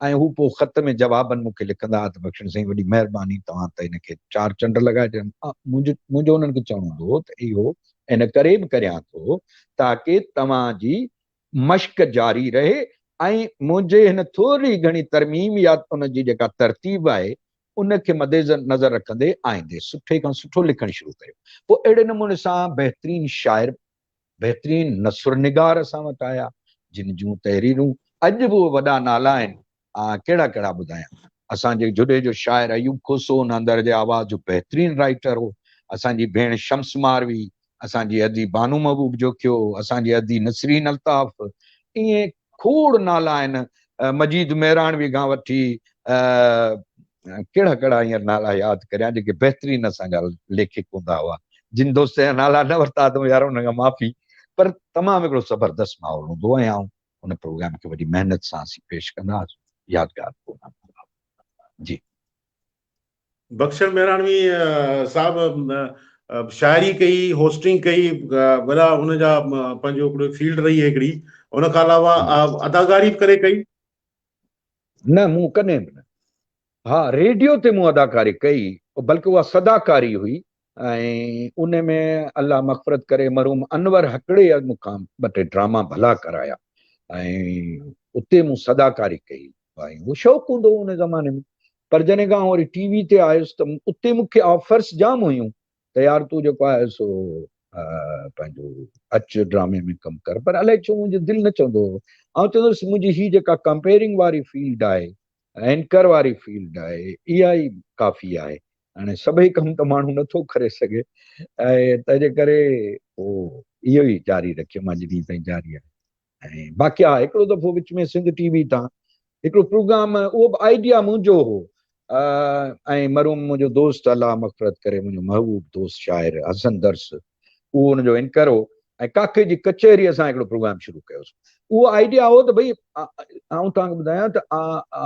Speaker 1: ۽ هو پوء خط ۾ جوابن مون کي لکندا ها ته بخشڻ سائين وڏي مهرباني توهان ته هن کي چار چنڊ لڳائي ڇڏيا. منهنجو انهن کي چوڻ هوندو هو ته اهو ان ڪري به ڪريان ٿو تاڪه توهان جي مشق جاري رهي ۽ منهنجي هن ٿورڙي گهڻي ترميم يا ان جي جيڪا ترتيب آهي ان کي مد نظر رکندي آئيندي سٺي کان سٺو لکڻ شروع ڪريو. پوء اهڙي نموني سان بهترين شاعر، بهترين نثر نگار اسان وٽ آيا، جن جون تحريرون اڄ به اهي وڏا نالا آهن، آء ڪهڙا ڪهڙا ٻڌايان. اسان جي جهڏي جو شاعر ايوب کوسو ان اندر جي آواز جو بهترين رائيٽر هو. اسان جي ڀيڻ شمس ماروي، اسان جي ادي بانو محبوب جوکيو، اسان جي ادي نسرين الطاف، ائين کوڙ نالا آهن، مجيد مهراڻوي کان وٺي ڪهڙا ڪهڙا هينئر نالا ياد ڪريان جيڪي بهترين اسان جا ليکڪ هوندا هئا. جن دوستن جا نالا نه ورتا اٿم يار انهن کان معافي پر تمام هڪڙو زبردست ماحول هوندو هو ۽ آئون ان پروگرام کي وڏي محنت سان اسين پيش ڪندا هئاسون. يادگار پروگرام هوندو هو. جي.
Speaker 2: بخشڻ مهراڻوي صاحب شاعري ڪئي، هوسٽنگ ڪئي، وڏا ان جا پنهنجو هڪڙو فيلڊ رهي هڪڙي، ان کان علاوه اداڪاري به ڪري ڪئي؟
Speaker 1: نه مون ڪڏهن به نه. ها ريڊيو تي مون اداڪاري ڪئي، بلڪه اها صداڪاري هئي ۽ ان ۾ الله مغفرت ڪري مرحوم انور هڪڙي مون کان ٻه ٽي ڊراما ڀلا ڪرايا ۽ اتي مون صداڪاري ڪئي ۽ اهو شوق هوندو هو ان زماني ۾ پر جڏهن کان وري ٽي وي تي آيس ته اتي مون کي آفرس جام هيون ته يار تون جيڪو آهي سو پنهنجو اچ ڊرامي ۾ ڪم ڪر پر الائي ڇو منهنجو دل نه چوندو هو. آئون چوندو هوس منهنجي هي جيڪا ڪمپيئرنگ واري فيلڊ آهي، اينڪر واري فيلڊ آهي، اها ئي ڪافي آهي. هاڻي سڀئي ڪم ته ماڻهو نٿو ڪري سگهي ۽ تنهنجي ڪري پوء اهو ئي جاري رکيم اڄ ڏينهن تائين جاري آهي. ۽ باقي ها هڪڙو دفعو وچ ۾ سنڌ ٽي وي تان هڪڙو پروگرام اهو به آئيڊيا منهنجو هو ۽ مرحوم منهنجو دوست الله مغفرت ڪري منهنجو محبوب دوست شاعر حسن درس اهو ان جو انڪر هو ۽ ڪاڪي جي ڪچهري اسان هڪڙو پروگرام شروع ڪيوسين اهو آئيڊيا هو ته ڀئي آئون توهان کي ٻڌايان ته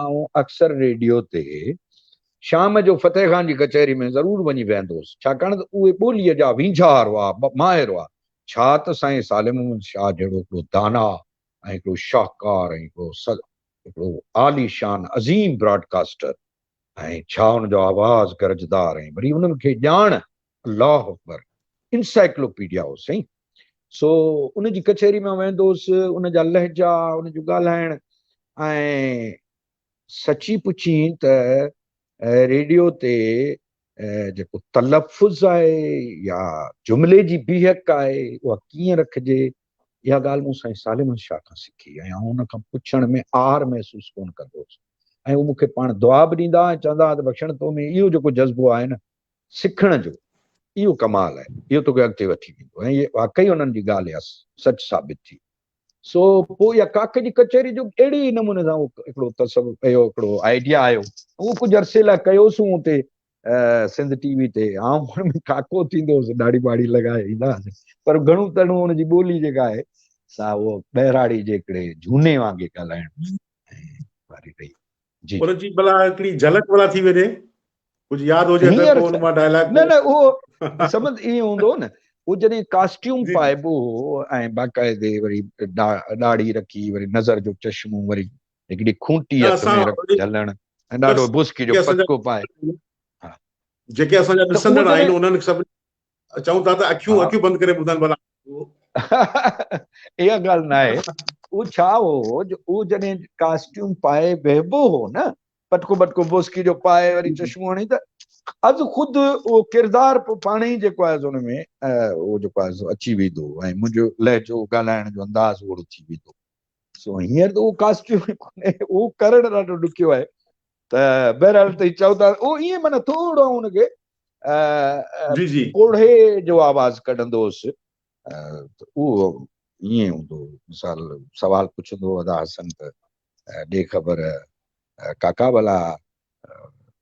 Speaker 1: آئون اڪثر ريڊيو تي شام جو فتح خان جي ڪچهري ۾ ضرور وڃي ويهندو هوس ڇاڪاڻ ته اهي ٻوليء جا وينجهار هئا ماهر هئا ڇا ته سائين صالح محمد شاهه جهڙو هڪڙو داناء ۽ هڪڙو شاهڪار ۽ هڪڙو هڪڙو عالي شان عظيم براڊ ڪاسٽر ۽ ڇا ان جو آواز گرجدار ۽ وري ان کي ڄاڻ الله اڪبر انسائيڪلوپيڊيا هو سائين سو ان جي ڪچهري ۾ ويندو هوس ان جا لهجا ان جو ڳالهائڻ ۽ سچي پڇين ته ريڊيو تي جيڪو تلفظ آهي يا جملي جي بيهڪ آهي اها ڪيئن رکجي اها ڳالهه مون سائين صالح محمد شاهه کان سکي ۽ آئون ان کان پڇڻ ۾ عار محسوس ڪونه ڪندو هوس ۽ هو مون کي پاڻ دعا به ڏيندا ۽ چوندا هئا ته بخشڻ تو ۾ اهو جيڪو جذبو آهي نه سکڻ جو اهو ڪمال آهي اهو توکي اڳتي وٺي ويندو ۽ واقعي انهن جي ڳالهه اها سچ ثابت ٿي. سو پوء اها ڪاڪ جي ڪچهري جو اهڙي ئي نموني سان اهو هڪڙو تصور اهو هڪڙو آئيڊيا آيو اهو ڪجهه عرصي لاء ڪيوسون اتي سنڌ ٽي وي تي آئون ان ۾ ڪاڪو ٿيندو هوس ڏاڙهي ٻاڙهي لڳائي ايندا هئاسين پر گهڻو تڻو ان جي ٻولي جيڪا آهي سا اهو ٻهراڙي جي هڪڙي جهوني وانگي ڳالهائڻ واري رهي.
Speaker 2: جي ان جي ڀلا هڪڙي جهلڪ ڀلا ٿي وڃي ڪجهه ياد هجي ته پوء ان مان ڊائلاگ
Speaker 1: نه نه اهو سمجھ ائين هوندو هو نه اهو جڏهن ڪاسٽيوم پائبو هو ۽ باقاعدي وري ڏاڙهي رکي وري نظر جو چشمو وري هڪڙي کونٽي هٿ ۾ جهلڻ ۽ ڏاڍو بوسڪي جو پٽڪو پائي
Speaker 2: جيڪي اسان جا ڏسندڙ آهن انهن سڀ چئون ٿا ته اکيون اکيون بند ڪري ٻڌن ڀلا.
Speaker 1: اها ڳالهه نه آهي. اهو ڇا هو جو اهو جڏهن ڪاسٽيوم پائي ويهبو هو نه، پٽڪو ٻٽڪو بوسڪي جو پائي وري چشمو هڻي ته از خود اهو ڪردار پوء پاڻ ئي جيڪو آهي سو ان ۾ اهو جيڪو آهي سو اچي ويندو هو ۽ منهنجو لهجو ڳالهائڻ جو انداز اوهڙو ٿي ويندو هو. سو هينئر ته اهو ڪاسٽيوم ئي ڪونهي، اهو ڪرڻ ڏاڍو ڏکيو آهي. ته بهرحال ته چئو ٿا اهو ائين معنيٰ ٿورو آئون ان کي
Speaker 2: جي جي
Speaker 1: پوڙهي جو آواز ڪڍندو هوس ته اهو ائين هوندو هو. مثال سوال پڇندو هو ادا حسن ته ڏي خبر ڪاڪا ڀلا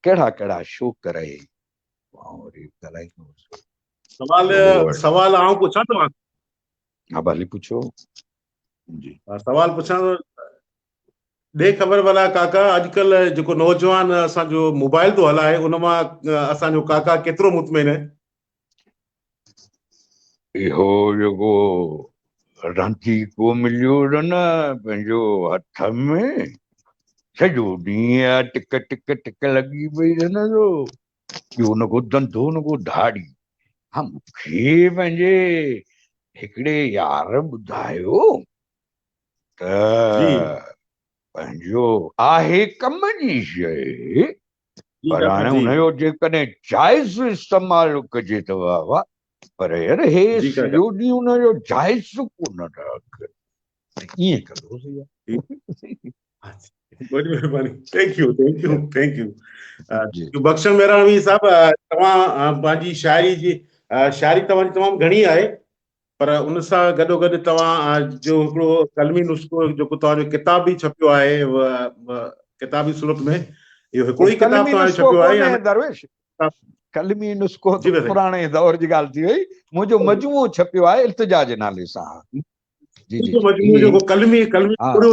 Speaker 1: ڪهڙا ڪهڙا شوق رهي؟ آئون وري ڳالهائيندو هوس.
Speaker 2: سوال سوال آئون پڇان توهان کان؟
Speaker 1: ها ڀلي پڇو. جي
Speaker 2: سوال پڇان ٿو ڏي خبر ڀلا ڪاڪا اڄڪلهه جيڪو نوجوان اسان جو موبائل ٿو هلائي ان مان اسان جو ڪاڪا ڪيترو مطمئن آهي؟
Speaker 1: اهو جيڪو رانديڪو مليو نه پنهنجو هٿ ۾ سڄو ڏينهن اها ٽڪ ٽڪ ٽڪ لڳي پئي رهندو ٻيو نه ڪو ڌنڌو نه ڪو ڌاڙي. ها مون کي پنهنجي هڪڙي يار ٻڌايو ته پنهنجو آهي ڪم جي شيء پر هاڻي ان جو جيڪڏهن جائز استعمال ڪجي ته واهه واهه پر يار هي سڄو ڏينهن ان جو جائز ڪونه ٿا ڪن ائين ڪندو هوس يار.
Speaker 2: وڏي مهرباني thank you thank you thank you Bakhshan Mehranvi صاحب توهان پنهنجي شاعري جي شاعري توهان جي تمام گهڻي آهي پر ان سان گڏو گڏ توهان جو هڪڙو قلمي نسخو جيڪو توهان جو ڪتاب به ڇپيو آهي ڪتابي صورت ۾ اهو هڪڙو ئي ڪتاب توهان جو ڇپيو آهي يا
Speaker 1: درويش قلمي نسخو ته پراڻي دور جي ڳالهه ٿي وئي منهنجو مجموعو ڇپيو آهي التجا جي نالي سان.
Speaker 2: جي جي مجموعو جيڪو قلمي قلمي پورهيو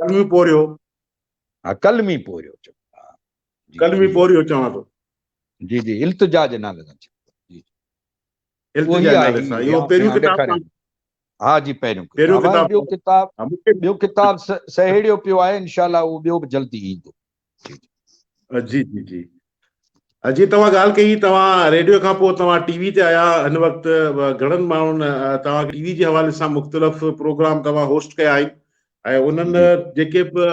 Speaker 2: قلمي پورهيو
Speaker 1: ها قلمي پورهيو.
Speaker 2: قلمي پورهيو چوان ٿو.
Speaker 1: جي جي التجا جي نالي سان ڇپيو. جي
Speaker 2: التجا جي نالي سان اهو پهريون ڪتاب.
Speaker 1: ها جي پهريون ڪتاب. ٻيو ڪتاب، ٻيو ڪتاب سهيڙيو پيو آهي، انشاء الله اهو ٻيو به جلدي ايندو.
Speaker 2: جي جي جي جي توهان ڳالهه ڪئي، توهان ريڊيو کان پوء توهان ٽي وي تي آيا. هن وقت گهڻن ماڻهن توهان ٽي وي جي حوالي سان مختلف پروگرام توهان هوسٽ ڪيا آهن ۽ انهن جيڪي به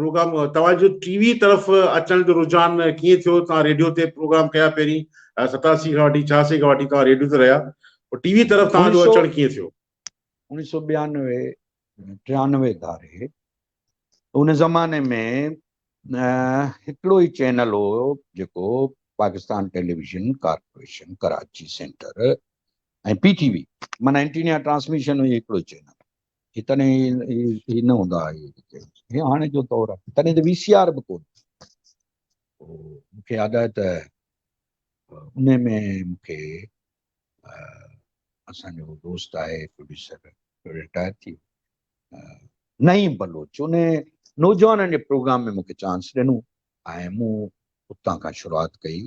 Speaker 2: پروگرام توهان جو ٽي وي طرف اچڻ جو رجحان ڪيئن ٿيو؟ توهان ريڊيو تي پروگرام ڪيا پهرين 87 کان وٺي 86 کان وٺي توهان ريڊيو تي رهيا، پوء ٽي وي طرف توهان جو اچڻ ڪيئن ٿيو؟
Speaker 1: 1992 93 ڌاري ان زماني ۾ هڪڙو ئي چينل هو جيڪو Pakistan television corporation Karachi centre ۽ P T V, معنيٰ انٽينيا ٽرانسميشن هئي، هڪڙو ئي چينل. هي تڏهن هي نه هوندا هئا، هي هاڻي جو دور آهي، تڏهن ته وي سي آر به ڪونه. مون کي ياد آهي ته ان ۾ مون کي اسان جو دوست آهي پروڊيوسر، رٽائر ٿي، نعيم بلوچ، ان نوجوانن جي پروگرام ۾ مونکي چانس ڏنو ۽ مون اتان کان شروعات ڪئي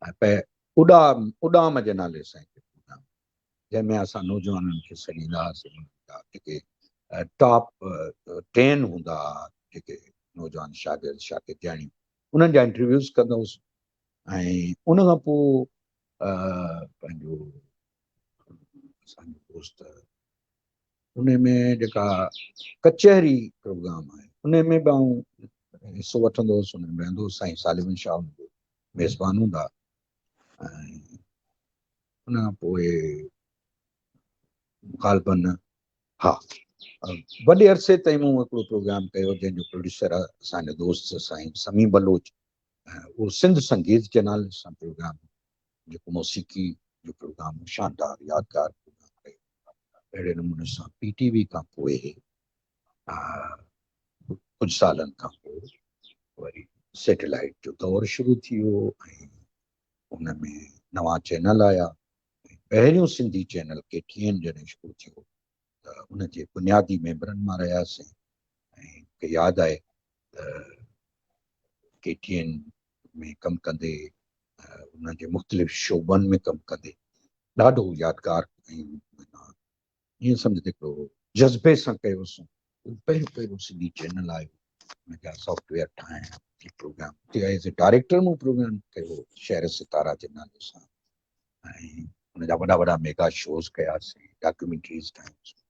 Speaker 1: ۽ اڏام جي نالي سان هڪ پروگرام جنهن ۾ اسان نوجوانن کي سڏيندا هئاسين، انهن جا جيڪي ٽاپ 10 هوندا هئا، جيڪي نوجوان شاگرد شاگردياڻيون، انهن جا انٽرويوز ڪندا هئس. ۽ ان کان پوء پنهنجو اسانجو دوست ان ۾ جيڪا ڪچهري پروگرام آهي ان ۾ به آئون حصو وٺندو هوس، ان ۾ ويهندو هوس. سائين صالح بن شاهه ان جو ميزبان هوندا. ۽ ان کان پوء غالبن ها وڏي عرصي تائين مون هڪڙو پروگرام ڪيو جنهن جو پروڊيوسر اسان جو دوست سائين سميع بلوچ، اهو سنڌ سنگيت جي نالي سان پروگرام جيڪو موسيقي جو پروگرام هو، شاندار يادگار پروگرام رهيو. اهڙي نموني سان پي ٽي وي کان پوء ڪجهه سالن کان پوء وري سيٽلائيٽ جو دور شروع ٿي ويو ۽ ان ۾ نوان چينل آيا. پهريون سنڌي چينل ڪي ٽي اين جڏهن شروع ٿيو ته ان جي بنيادي ميمبرن مان رهياسين ۽ مونکي ياد آهي ته ڪي ٽي اين ۾ ڪم ڪندي، ان جي مختلف شعبن ۾ ڪم ڪندي ڏاڍو يادگار ۽ ائين سمجھ ته هڪڙو جذبي سان ڪيوسون. پهريون پهريون سنڌي چينل آيو، ان جا سافٽ ويئر ٺاهڻ، پروگرام تي ايز اي ڊائريڪٽر مون پروگرام ڪيو شهر ستارا جي نالي سان ۽ ان جا وڏا وڏا ميگا شوز ڪياسين، ڊاڪيومينٽريز ٺاهيونسين.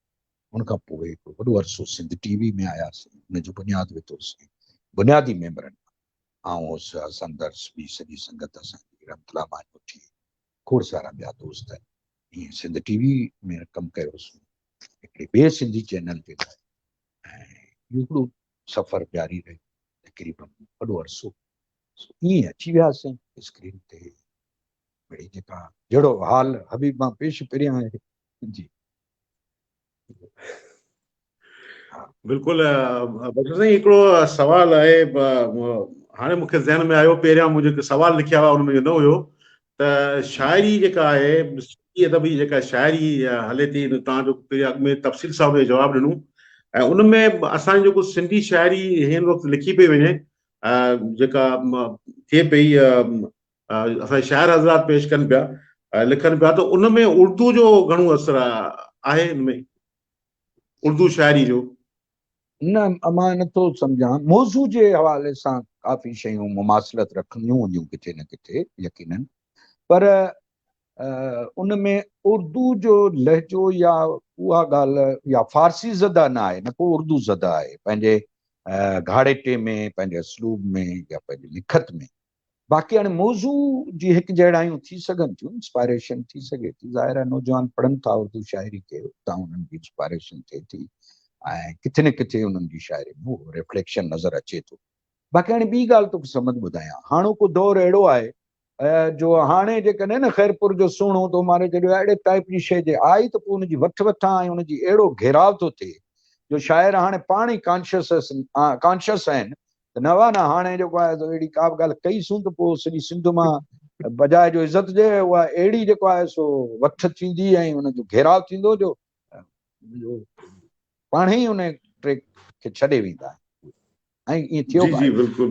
Speaker 1: ان کان پوء هڪڙو وڏو عرصو سنڌ ٽي وي ۾ آياسين، ان جو بنياد وڌوسين، بنيادي ميمبرن مان آئون هوس، حسن درس، ٻي سڄي سنگت اسان جي، رحمت الله ماڃوٺي، کوڙ سارا ٻيا دوست، ائين سنڌ ٽي وي ۾ ڪم ڪيوسون هڪڙي ٻئي سنڌي چينل جي لاء. ۽ اهو هڪڙو سفر جاري رهيو تقريبن وڏو عرصو، ائين اچي وياسين اسڪرين تي مڙئي جيڪا جهڙو حال حبيب مان پيش پريان آهي. جي
Speaker 2: بلڪل بخش سائين، هڪڙو سوال آهي هاڻي مون کي ذهن ۾ آيو، پهريان مون جيڪي سوال لکيا هئا ان ۾ نه هيو ته شاعري جيڪا آهي، سنڌي ادب جي جيڪا شاعري هلي ٿي، توهان جو پهريان اڳ ۾ تفصيل سان ان جو جواب ڏنو ۽ ان ۾ اسان جيڪو سنڌي شاعري هن وقت لکي پئي وڃي، جيڪا ٿئي پئي، اسان شاعر حضرات پيش ڪن پيا، لکن پيا، ته ان ۾ اردو جو گهڻو اثر آهي، ان ۾ اردو شاعري جو؟
Speaker 1: نه، مان نٿو سمجهان. موضوع جي حوالي سان ڪافي شيون مماثلت رکنديون هونديون ڪٿي نه ڪٿي يقينن، پر ان ۾ اردو جو لهجو يا اها ڳالهه يا فارسي زده نه آهي، نه ڪو اردو زده آهي پنهنجي گهاڙيٽي ۾، پنهنجي اسلوب ۾ يا پنهنجي لکت ۾. باقي هاڻي موضوع جي هڪجهڙايون ٿي سگهن ٿيون، انسپائريشن ٿي سگهي ٿي. ظاهر آهي نوجوان پڙهن ٿا اردو شاعري کي، اتان انهن جي انسپائريشن ٿئي ٿي ۽ ڪٿي نه ڪٿي انهن جي شاعري ۾ اهو ريفليڪشن نظر اچي ٿو. باقي هاڻي ٻي ڳالهه توکي صمد ٻڌايان، هاڻوڪو دور اهڙو آهي جو هاڻي جيڪڏهن نه خيرپور جو سهڻو تو ماري ڇڏيو اهڙي ٽائيپ جي شيء جي آئي ته پوء ان جي وٺ وٺان ۽ ان جي اهڙو گهيراء ٿو ٿئي جو شاعر هاڻي پاڻ ئي ڪانشس آهن ته نه واهه نه هاڻي جيڪو آهي سو اهڙي ڪا به ڳالهه ڪئي سون ته پوء سڄي سنڌ مان بجاء جو عزت جي اها اهڙي جيڪو آهي سو وٺ ٿيندي ۽ ان جو گهيراء ٿيندو جو پاڻ ئي ان ٽريڪ کي ڇڏي ويندا آهن ۽ ائين ٿيو
Speaker 2: به آهي. جي جي بلڪل.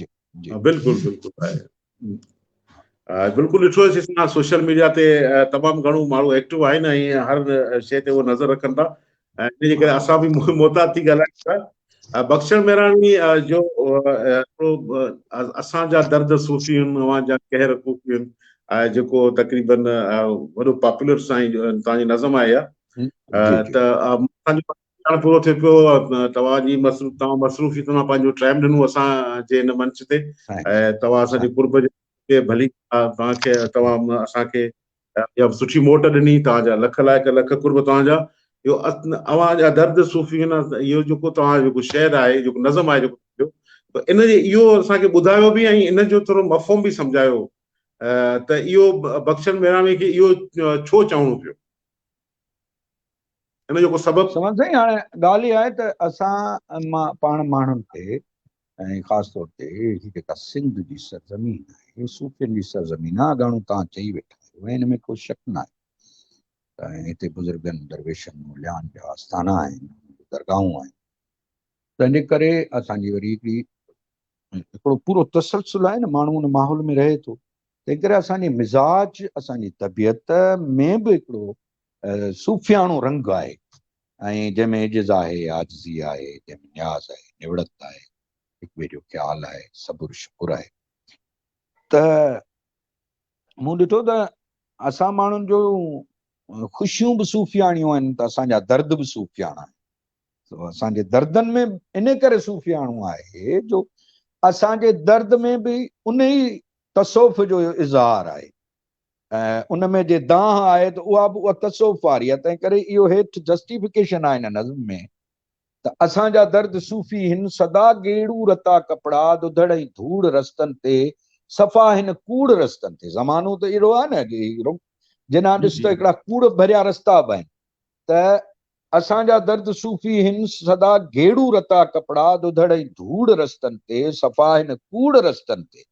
Speaker 1: جي جي
Speaker 2: بلڪل بلڪل بلڪل ڏٺو آهي اسان سوشل ميڊيا تي تمام گهڻو ماڻهو ايڪٽو آهن ۽ هر شيء تي اهو نظر رکن ٿا ۽ ان جي ڪري اسان به محتاط ٿي ڳالهايون ٿا. بخشڻ مهراڻي جو هڪڙو اسان جا درد صوفي هن اوهان جا قهر ڪوفي هن جيڪو تقريبن وڏو پاپولر سائين توهان جي نظم آهي اها ته اسان جو ڄاڻ پورو ٿئي پيو توهان جي مصروف توهان مصروفيت مان پنهنجو ٽائيم ڏنو اسان جي هن منچ تي ۽ توهان اسان جي قرب جي ڀلي توهان کي توهان اسان کي اها سٺي موٽ ڏني توهان جا لک لائق لک قرب توهان جا اهو اوهان جا درد صوفي هن اهو جيڪو توهان جيڪو شعر آهي جيڪو نظم آهي جيڪو ته ان جي اهو اسان کي ٻڌايو به ۽ ان جو ٿورو مفهوم به سمجهايو ته اهو بخشل ميراڻي کي اهو ڇو چوڻو پيو ان جو ڪو سبب؟
Speaker 1: سمجھ سائين هاڻي ڳالهه اها آهي ته اسان پاڻ ماڻهن کي ۽ خاص طور تي هي جيڪا سنڌ جي سرزمين آهي صوفين جي سرزمين آهي اڳاڻو توهان چئي ويٺا آهيو ۽ ان ۾ ڪو شڪ ناهي ته هتي بزرگن درويشن موليان جا آستانا آهن درگاهون آهن تنهن جي ڪري اسان جي وري هڪڙي هڪڙو پورو تسلسل آهي نه ماڻهو ان ماحول ۾ رهي ٿو تنهن ڪري اسان جي مزاج اسان جي طبيعت ۾ به هڪڙو صوفياڻو رنگ آهي ۽ جنهن ۾ عجز آهي، عاجزي آهي، جنهن ۾ نياز آهي، نوڙت آهي، هڪ ٻئي جو خيال آهي، صبر شڪر آهي ته مون ڏٺو ته اسان ماڻهن جو خوشيون به صوفياڻيون آهن ته اسان جا درد به صوفياڻا آهن. اسان جي دردن ۾ ان ڪري صوفياڻو آهي جو اسان جي درد ۾ به ان ئي تصوف جو اظهار آهي. ان ۾ جي دانهن آهي ته اها به اها تصوف واري آهي، تنهن ڪري اهو هيٺ جسٽيفڪيشن آهي هن نظم ۾ ته اسان جا درد صوفي هن سدا گيڙو رتا ڪپڙا ڌڌڙ ۽ ڌوڙ رستن تي صفا هن ڪوڙ رستن تي زمانو ته اهڙو آهي نه جنان ڏس ته هڪڙا ڪوڙ ڀريا رستا به آهن ته اسان جا درد صوفي هن سدا گيڙو رتا ڪپڙا ڌڌڙ ۽ ڌوڙ رستن تي صفا هن ڪوڙ رستن تي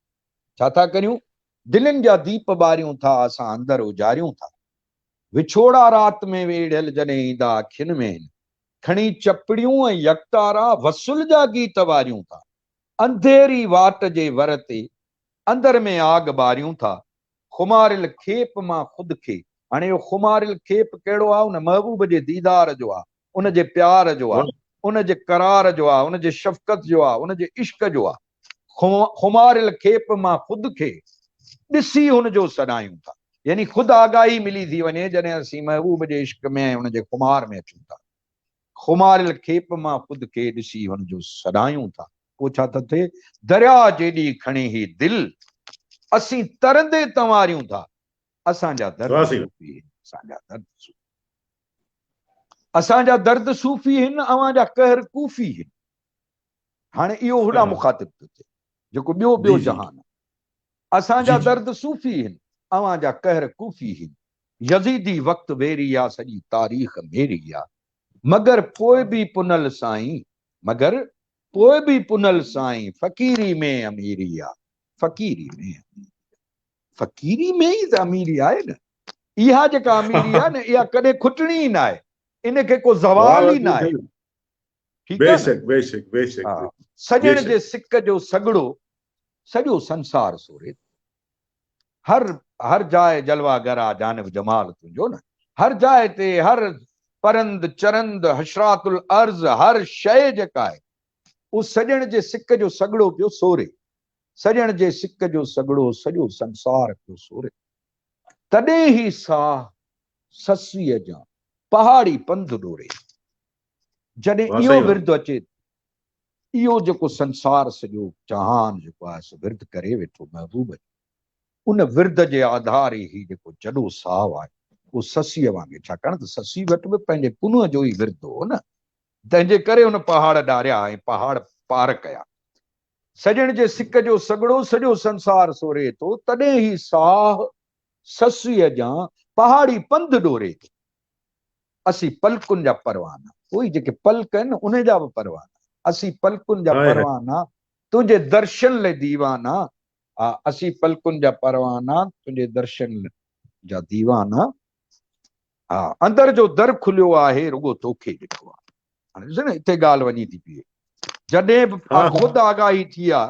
Speaker 1: ڇا ٿا ڪريون دلين جا ديپ ٻاريون ٿا اسان اندر اجاريون ٿا وڇوڙا رات ۾ ويڙهيل جڏهن ايندا اکين ۾ هن کڻي چپڙيون ۽ يڪتارا وصل جا گيت واريون ٿا انڌيري واٽ جي ور تي اندر ۾ آگ ٻاريون ٿا خماريل کيپ مان خود کي هاڻي اهو خماريل کيپ ڪهڙو آ ان محبوب جي ديدار جو آ ان جي پيار جو آ ان جي قرار جو آ ان جي شفقت جو آ ان جي عشق جو آ خماريل کيپ مان خود کي ڏسي هن جو سڏايون ٿا. يعني خود آگاهي ملي ٿي وڃي جڏهن اسين محبوب جي عشق ۾ ۽ ان جي خمار ۾ اچون ٿا. خماريل کيپ مان خود کي ڏسي هن جو سڏايون ٿا. پوء ڇا ٿو ٿئي؟ درياء جيڏي کڻي هي دل، اسين ترندي تنواريون ٿا. اسان جا درد صوفي هن، اسان جا درد صوفي. اسان جا درد صوفي هن، اوهان جا قهر ڪوفي هن. هاڻي اهو هوڏانهن مخاطب ٿو ٿئي جيڪو ٻيو ٻيو جهان آهي. اسان جا درد صوفي هن، اوهان جا قهر ڪوفي هن. يزيدي وقت ويري آ سڄي تاريخ ميري آ. مگر پوء به پنهل سائين، مگر پوء به پنهل سائين، فقيري ۾ اميري آ، فقيري ۾ اميري آ. فقيري ۾ ئي ته اميري آهي نه. اها جيڪا اميري آهي نه اها ڪڏهن کٽڻي ئي ناهي. ان کي ڪو زوال ئي ناهي. ٺيڪ آ نه؟
Speaker 2: بيشڪ بيشڪ بيشڪ
Speaker 1: ها سڄڻ جي سڪ جو سڳڙو سڄو سنسار سوري ٿو. هر هر جاء جلوه گر آ جانب جمال تنهنجو نه هر جاء تي هر پرند چرند حشرات الارض هر شيء جيڪا آهي اهو سڄڻ جي سڪ جو سڳڙو پيو سوري سڄڻ جي سڪ جو سڳڙو سڄو سنسار پيو سوري تڏهن هي ساهه سسئيء جان پهاڙي پنڌ ڏوري. جڏهن اهو ورد اچي ٿو، اهو جيڪو سنسار سڄو جهان جيڪو آهي سو ورد ڪري ويٺو محبوب جو، ان ورد جي آڌار ئي هي جيڪو جڏو ساهه آهي اهو سسيء وانگي، ڇاڪاڻ ته سسي وٽ به پنهنجي پنهونء جو ئي ورد هو نه، تنهن جي ڪري هن پهاڙ ڏاريا ۽ پهاڙ پار ڪيا. سڄڻ جي سڪ جو سڳڙو سڄو سنسار سوري ٿو، تڏهن هي ساهه سسيء جان پهاڙي پنڌ ڏوري ٿو. اسين پلڪن جا پروانا. اهي جيڪي پلڪ آهن نه انهي جا به پروانا. اسين پلڪن جا پروانا تنهنجي درشن لئي ديوانا. ها اسين پلڪن جا پروانا تنهنجي درشن جا ديوانا. ها اندر جو در کليو آهي رڳو توکي ڏٺو آهي. هاڻي ڏسو نه هتي ڳالهه وڃي ٿي پيئي. جڏهن به خود آگاهي ٿي آ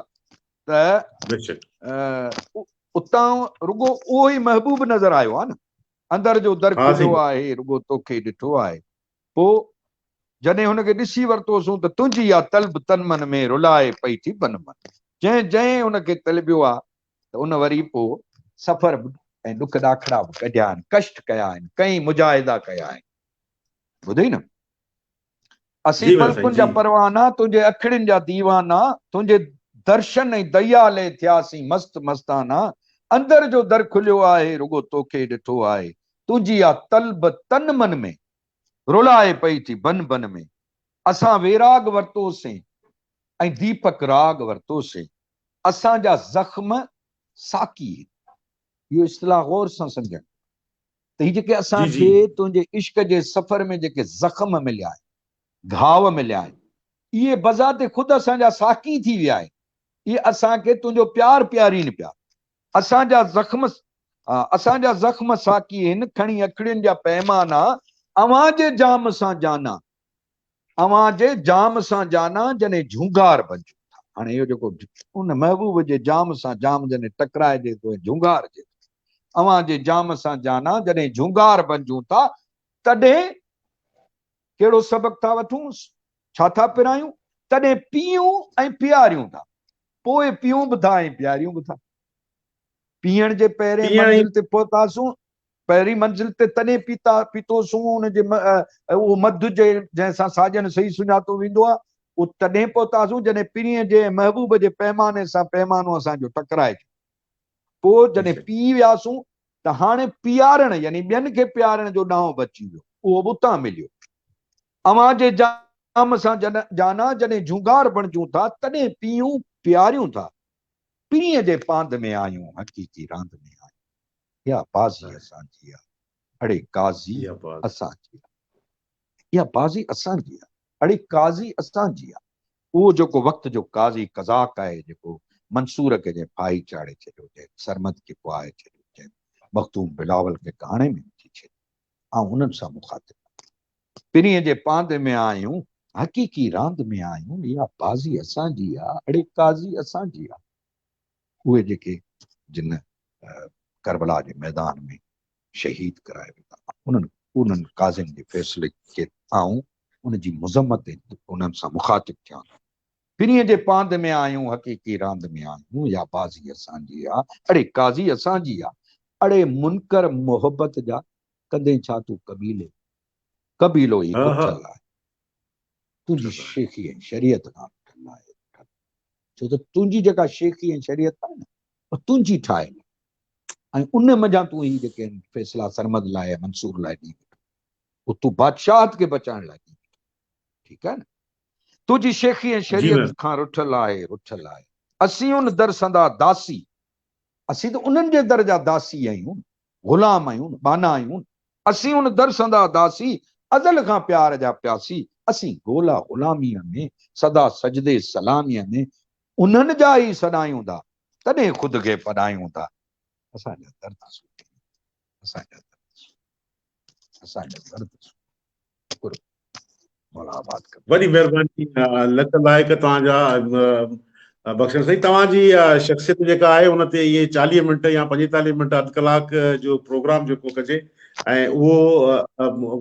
Speaker 1: ته اتان رڳو اهو ئي محبوب نظر آيو آهي نه. اندر جو در کليو آهي، رڳو توکي ڏٺو آهي. پوء جڏهن هن کي ڏسي ورتوسون ته تنهنجي اها طلب تن من ۾ رلائي پئي ٿي بن من. جنهن جنهن هن کي طلبيو آهي ته ان وري پوء سفر به ۽ ڏک ڏاکڙا به ڪڍيا آهن، ڪشٽ ڪيا آهن، ڪئين مجاهدا ڪيا آهن. ٻڌئي نه؟ اسين پلڪن جا پروانا، تنهنجي اکڙين جا ديوانا، تنهنجي درشن ۽ ديا لئه ٿياسين مست مستانا، اندر جو در کليو آهي، رڳو توکي ڏٺو آهي، تنهنجي آ طلب تن من ۾، رلائي پئي ٿي بن بن ۾، اسان ويراڳ ورتوسين ۽ ديپڪ راڳ ورتوسين، اسان جا زخم ساقي هن. اهو اصطلاح غور سان سمجهڻ. ته هي جيڪي اسان کي تنهنجي عشق جي سفر ۾ جيڪي زخم مليا آهن، گهاو مليا آهن، اهي بذات خود اسان جا ساقي ٿي ويا آهن، اهي اسان کي تنهنجو پيار پيارين پيا. اسان جا زخم اسان جا زخم ساقي هن، کڻي اکڙين جا پيمانا، اوهان جي جام سان جانا، اوهان جي جام سان جانا جڏهن جهونگار بنجون ٿا. هاڻي اهو جيڪو ان محبوب جي جام سان جام جڏهن ٽڪرائجي ٿو ۽ جهونگارجي ٿو. اوهان جي جام سان جانا جڏهن جهونگار بنجون ٿا تڏهن ڪهڙو سبق ٿا وٺون، ڇا ٿا پرايون؟ تڏهن پيئون ۽ پياريون ٿا. پوء پيئون به ٿا ۽ پياريون به ٿا. پيئڻ جي پهرين منزل تي پهتاسون پهرين منزل تي تڏهن پيتا پيتوسون ان جي اهو مڌ جي جنهن سان ساڄن صحيح سڃاتو ويندو آهي اهو تڏهن پهتاسون جڏهن پرينء جي ۽ محبوب جي پيماني سان پيمانو اسان جو ٽڪرائجي پوء جڏهن پي وياسون ته هاڻي پيارڻ يعني ٻين کي پيارڻ جو ڏانء به اچي ويو اهو به اتان مليو اوهان جي جام سان جانا جڏهن جهونگار بڻجون ٿا تڏهن پيئون پياريون ٿا پرينء جي پاند ۾ آهيون حقيقي راند ۾ آهيون اها بازي اسان جي آ اڙي قاضي اسان جي آ اها بازي اسان جي آ اڙي قاضي اسان جي آ اهو جيڪو وقت جو قاضي قذاق آهي جيڪو منصور کي جنهن ڦاهي چاڙهي ڇڏيو جنهن سرمد کي پوائي ڇڏيو جنهن مخدوم بلاول کي گهاڻي ۾ وجهي ڇڏيو آئون انهن سان مخاطب آهيان پرينء جي پاند ۾ آهيون حقيقي راند ۾ آهيون اها بازي اسان جي آ اڙي قاضي اسان جي آ اهي جيڪي جن ڪربلا جي ميدان ۾ شهيد ڪرايا ويندا انهن انهن قاضين جي فيصلي کي آئون ان جي مذمت ۽ انهن سان مخاطب ٿيان ٿو. پرينء جي پاند ۾ آهيون حقيقي راند ۾ آهيون يا بازي اسان جي آ اڙي قاضي اسان جي آ اڙي منڪر محبت جا ڪندين ڇا تون قبيلي قبيلو ئي رٺل آهي تنهنجي شيخي ۽ شريعت کان رٺل آهي رٺل ڇو ته تنهنجي جيڪا شيخي ۽ شريعت آهي نه اها تنهنجي ٺاهيل آهي ۽ ان منجهان تون هي جيڪي آهن فيصلا سرمد لاء ۽ منصور لاء ڏئي ويٺو اهو تون بادشاهت کي بچائڻ لاء ڏئي ويٺو ٺيڪ آهي نه تنهنجي شيخي ۽ شريعت کان رٺل آهي رٺل آهي اسين ان در سندا داسي اسين ته انهن جي در جا داسي آهيون غلام آهيون ٻانها آهيون اسين ان در سندا داسي ازل کان پيار جا پياسي اسين گولا غلاميء ۾ سدا سجدي سلاميء ۾ انهن جا ئي سڏايون ٿا تڏهن خود کي پڏايون ٿا اسان جا درد سوٽي اسان جا درد سوٽي اسان جا درد سوٽي قرب مولا آباد ڪندو.
Speaker 2: وڏي مهرباني لک لائق توهان جا بخشڻ سائين توهان جي شخصيت جيڪا آهي ان تي اهي 40 منٽ يا 45 منٽ اڌ ڪلاڪ جو پروگرام جيڪو ڪجي ۽ اهو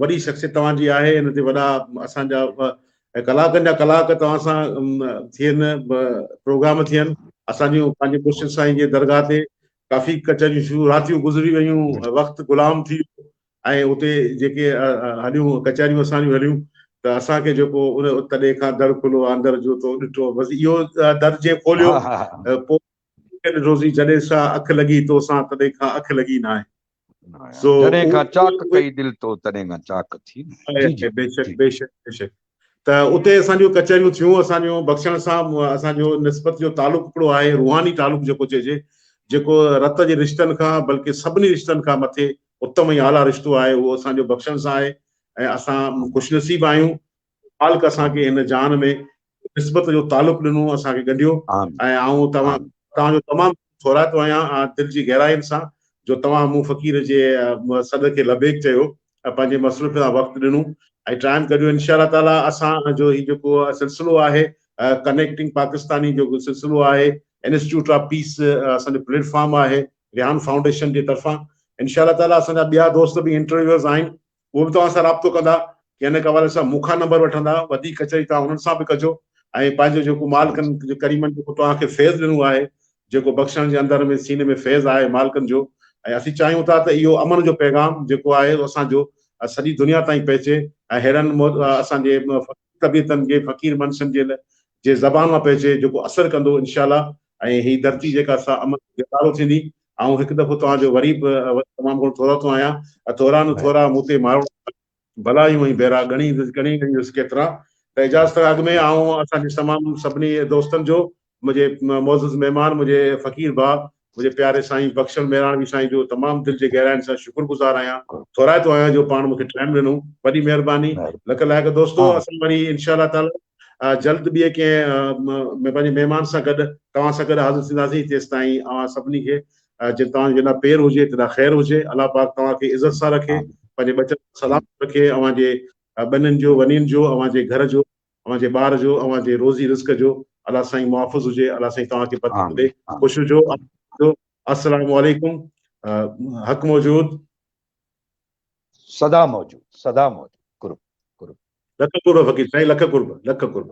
Speaker 2: وڏي شخصيت توهان جي آهي ان تي وڏا اسان جا ۽ ڪلاڪن جا ڪلاڪ توهان سان ٿين پروگرام ٿين اسان جون پنهنجي مرشد سائين جي درگاهه تي ڪافي ڪچهريون شروع راتيون گذري ويون وقت غلام ٿي ويو ۽ اتي جيڪي هليون ڪچهريون اسان جون هليون ته اسان کي جيڪو ان تڏهن کان در کلو اندر جو تو ڏٺو بس اهو در جنهن کوليو پوء ڏٺوسين جڏهن سان اک لڳي تو سان تڏهن کان اک لڳي ناهي
Speaker 1: سو جڏهن کان چاڪ ڪئي دل تو تڏهن کان چاڪ ٿي
Speaker 2: جي جي بيشڪ بيشڪ بيشڪ ته اتي اسان جون ڪچهريون ٿيون اسان جو بخشڻ سان اسان جو نسبت جو تعلق هڪڙو آهي روحاني تعلق جيڪو چئجي جيڪو رت جي رشتن کان بلڪه سڀني رشتن کان مٿي اتم ۽ اعليٰ رشتو آهي اهو اسان جو بخشڻ سان آهي ۽ اسان خوش نصيب آهيون خالق اسان کي هن جهان ۾ نسبت جو تعلق ڏنو اسان کي ڳنڍيو ۽ آئون توهان توهان جو تمام ٿورائتو آهيان دل جي گهرائين سان جو توهان مون فقير جي سڏ کي لبيڪ چيو ۽ پنهنجي مصروفيت سان وقت ڏنو ۽ ٽائيم ڪڍيو انشاء الله تعالي اسان جو هي جيڪو سلسلو آهي ڪنيڪٽنگ پاڪستاني جو سلسلو آهي انسٽيٽيوٽ آف پيس اسان جو پليٽ فارم آهي ريحان فائونڊيشن جي طرفان. انشاء الله تعالي اسان جا ٻيا دوست به انٽرويوئرز آهن، اهي به توهان سان رابطو ڪندا، ڪنهن نه حوالي سان مون کان نمبر وٺندا، وڌيڪ ڪچهري توهان انهن سان به ڪجو ۽ پنهنجو جيڪو مالڪن ڪريمن جيڪو توهان کي فيض ڏنو آهي، جيڪو بخشڻ جي اندر ۾ سيني ۾ فيض آهي مالڪن جو، ۽ اسين چاهيون ٿا ته اهو امن جو پيغام جيڪو آهي اسان جو سڄي دنيا تائين پهچي ۽ ههڙن اسان جي طبيعتن جي فقير منشن جي جي زبان مان پهچي جيڪو اثر ڪندو انشاء الله ۽ هي ڌرتي جيڪا سا امن جو گهارو ٿيندي. آئون هڪ دفعو توهان جو وري به تمام گهڻو ٿورائتو آهيان. ٿورا نه ٿورا مون تي مارو ڀلايون ۽ ڀيرا ڳڻي ڳڻي ڳڻيندس ڪيترا. ته اجازت کان اڳ ۾ آئون اسان جي تمام سڀني دوستن جو، منهنجي معزز مهمان منهنجي فقير ڀاء منهنجي پياري سائين بخشڻ مهراڻوي سائين جو تمام دل جي گهراين سان شڪر گذار آهيان، ٿورائتو آهيان جو پاڻ مون کي ٽائيم ڏنو. وڏي مهرباني. لک لائق دوستو. اسان وري انشاء الله تعالي جلد ٻئي ڪنهن پنهنجي مهمان سان گڏ توهان سان گڏ حاضر ٿينداسين. تيستائين اوهان سڀني کي جن توهان جيڏا پير هجي تيڏا خير هجي. الله پاڪ توهان کي عزت سان رکي، پنهنجي ٻچن سان سلامت رکي، اوهان جي ٻنين جو ونين جو، اوهان جي گهر جو، اوهان جي ٻار جو، اوهان جي روزي رزق جو الله سائين محافظ هجي. الله سائين توهان کي برڪت ڏي. خوش هجو. السلام عليڪم. حق موجود
Speaker 1: سدا موجود، سدا موجود. قرب قرب.
Speaker 2: لک قرب فقير سائين، لک قرب، لک قرب.